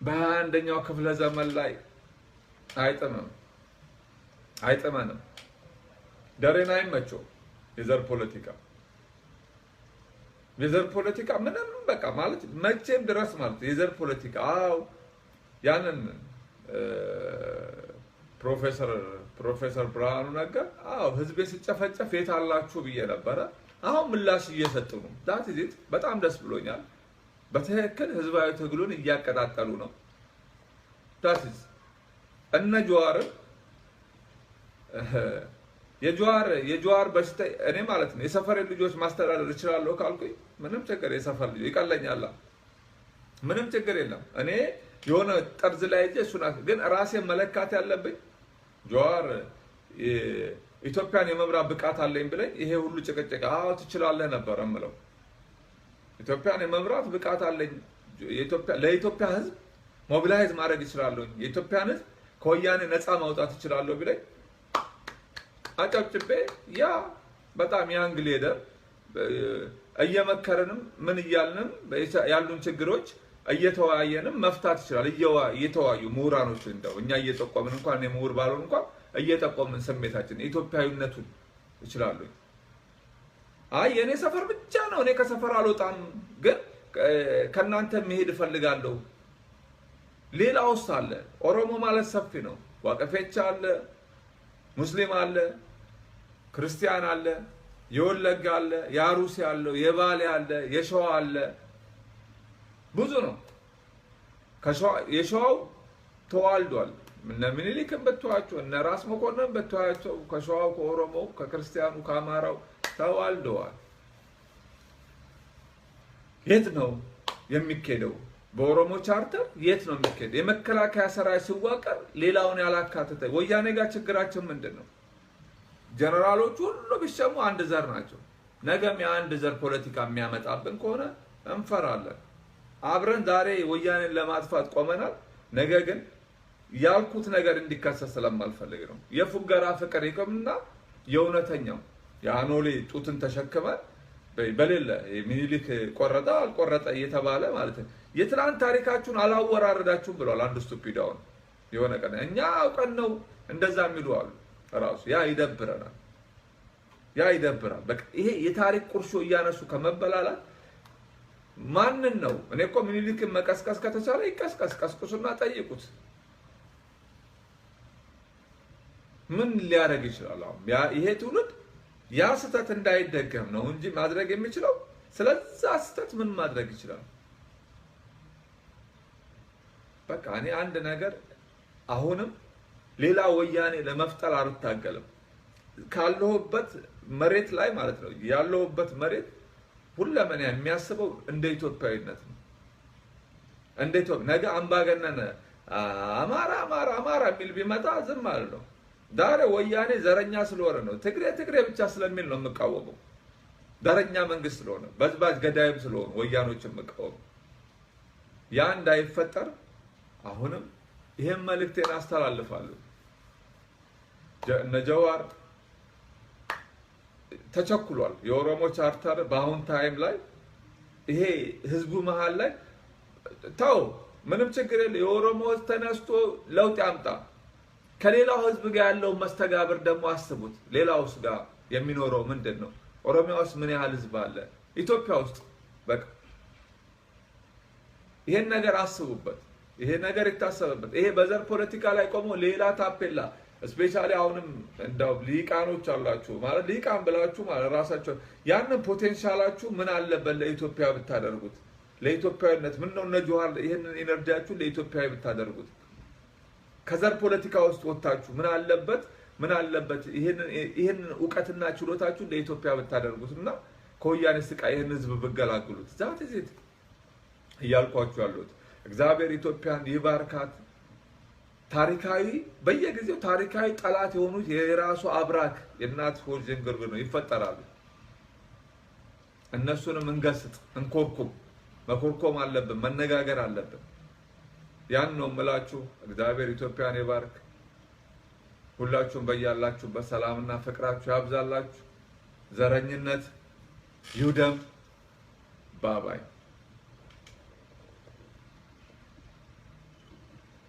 በ21ኛው ክፍለ ዘመን ላይ አይጥምም አይጥመንም። ደሬን አይመቸው የዘር ፖለቲካ የዘር ፖለቲካ ምንም በቃ ማለት መቼም ድረስ ማለት የዘር ፖለቲካ አው ያንን ፕሮፌሰር ብርሃኑ ነጋ አው ህዝቤ ሲጨፈጨፍ የት አላችሁ ብዬ ነበረ። አሁን ምላሽ እየሰጡ ነው። That is it። በጣም ደስ ብሎኛል። በትክክል ህዝባዊ ትግሉን እያቀጣጠሉ ነው። That is እነ ጀዋር የጀዋር በሽታ እኔ ማለት ነው የሰፈር ልጆች ማስተዳደር እችላለሁ ካልኩኝ ምንም ችግር የሰፈር ልጆች ይቀለኛል። ምንም ችግር የለም። እኔ የሆነ ጠርዝ ላይ እጄ እሱና ግን ራሴን መለካት ያለብኝ ጀዋር ኢትዮጵያን የመምራት ብቃት አለኝ ብለኝ ይሄ ሁሉ ጭቅጭቅ አዎ ትችላለህ ነበር እምለው። ኢትዮጵያን የመምራት ብቃት አለኝ ለኢትዮጵያ ህዝብ mobilize ማድረግ እችላለሁ፣ የኢትዮጵያን ህዝብ ከወያኔ ነፃ ማውጣት እችላለሁ ብለኝ አጨብጭቤ ያ በጣም young leader እየመከረንም ምን እያልንም ያሉን ችግሮች እየተወያየንም መፍታት ይችላል። እየተወያዩ ምሁራኖች እንደው እኛ እየጠቆምን እንኳን እኔ ምሁር ባልሆን እንኳን እየጠቆምን ስሜታችን ኢትዮጵያዊነቱን ይችላሉ። አይ የኔ ሰፈር ብቻ ነው እኔ ከሰፈር አልወጣም፣ ግን ከናንተ መሄድ እፈልጋለሁ። ሌላውስ አለ። ኦሮሞ ማለት ሰፊ ነው። ዋቀፌቻ አለ፣ ሙስሊም አለ፣ ክርስቲያን አለ፣ የወለጋ አለ፣ የአሩሲ አለ፣ የባሌ አለ፣ የሸዋ አለ። ብዙ ነው። የሸዋው ተዋልዷል። እነ ምኒልክን በተዋቸው እነ ራስ መኮንን በተዋቸው ከሸዋው ከኦሮሞው ከክርስቲያኑ ከአማራው ተዋልደዋል። የት ነው የሚኬደው? በኦሮሞ ቻርተር የት ነው የሚኬደው? የመከላከያ ሰራዊት ሲዋቀር ሌላውን ያላካተተ ወያኔ ጋር ችግራችን ምንድን ነው? ጀነራሎቹ ሁሉ ቢሰሙ አንድ ዘር ናቸው። ነገም የአንድ ዘር ፖለቲካ የሚያመጣብን ከሆነ እንፈራለን። አብረን ዛሬ ወያኔን ለማጥፋት ቆመናል። ነገ ግን ያልኩት ነገር እንዲከሰት ስለማልፈልግ ነው። የፉገራ ፍቅር ይቅምና የእውነተኛው የአኖሌ ጡትን ተሸክመን በሌለ ሚኒሊክ ቆረጠ አልቆረጠ እየተባለ ማለት ነው። የትላንት ታሪካችሁን አላወራረዳችሁም ብለዋል አንዱ stupid። አሁን የሆነ ቀን እኛ አውቀን ነው እንደዛ የሚሉ አሉ። ራሱ ያ ይደብረናል፣ ያ ይደብራል። በቃ ይሄ የታሪክ ቁርሾ እያነሱ ከመበላላት ማንን ነው? እኔ እኮ ሚኒሊክን መቀስቀስ ከተቻለ ይቀስቀስ፣ ቀስቅሱና ጠይቁት። ምን ሊያደርግ ይችላል? አሁን ይሄ ትውልድ ያ ስህተት እንዳይደገም ነው እንጂ ማድረግ የሚችለው ስለዛ ስህተት ምን ማድረግ ይችላል? በቃ እኔ አንድ ነገር አሁንም ሌላ ወያኔ ለመፍጠር አልታገልም። ካለሁበት መሬት ላይ ማለት ነው፣ ያለሁበት መሬት ሁለመና የሚያስበው እንደ ኢትዮጵያዊነት ነው። እንደ ኢትዮጵያ ነገ አምባገነን አማራ አማራ አማራ የሚል ቢመጣ ዝም አልለው። ዛሬ ወያኔ ዘረኛ ስለሆነ ነው፣ ትግሬ ትግሬ ብቻ ስለሚል ነው የምቃወመው። ዘረኛ መንግስት ስለሆነ፣ በዝባጅ ገዳይም ስለሆነ ወያኖች የምቃወመው። ያ እንዳይፈጠር አሁንም ይሄን መልእክቴን አስተላልፋለሁ። እነ ጀዋር ተቸኩሏል። የኦሮሞ ቻርተር በአሁን time ላይ ይሄ ህዝቡ መሀል ላይ ተው፣ ምንም ችግር የለ። የኦሮሞ ህዝብ ተነስቶ ለውጥ ያምጣ። ከሌላው ህዝብ ጋር ያለውን መስተጋብር ደግሞ አስቡት። ሌላውስ ጋር የሚኖረው ምንድን ነው? ኦሮሚያ ውስጥ ምን ያህል ህዝብ አለ? ኢትዮጵያ ውስጥ በቃ ይሄን ነገር አስቡበት። ይሄ ነገር ይታሰብበት። ይሄ በዘር ፖለቲካ ላይ ቆሞ ሌላ ታፔላ፣ especially አሁንም እንደው ሊቃኖች አላችሁ ማለት፣ ሊቃን ብላችሁ ማለት ራሳቸው፣ ያንን potential ኣችሁ ምን አለበት ለኢትዮጵያ ብታደርጉት? ለኢትዮጵያዊነት ምን ነው እነ ጀዋር ይህንን energy ያችሁ ለኢትዮጵያዊ ብታደርጉት፣ ከዘር ፖለቲካ ውስጥ ወጥታችሁ ምን አለበት ይህንን እውቀትና ችሎታችሁ ለኢትዮጵያ ብታደርጉት እና ከወያኔ ስቃይ ይህን ህዝብ ብገላግሉት? That's it እያልኳችሁ ያሉት። እግዚአብሔር ኢትዮጵያን ይባርካት። ታሪካዊ በየጊዜው ታሪካዊ ጠላት የሆኑት የራሱ አብራክ የእናት ሆድ ዝንጉርጉር ነው ይፈጠራሉ። እነሱንም እንገስጥ፣ እንኮርኩም፣ መኮርኮም አለብን፣ መነጋገር አለብን። ያን ነው የምላችሁ። እግዚአብሔር ኢትዮጵያን ይባርክ። ሁላችሁም በያላችሁበት ሰላምና ፍቅራችሁ ያብዛላችሁ። ዘረኝነት ይውደም። Bye bye.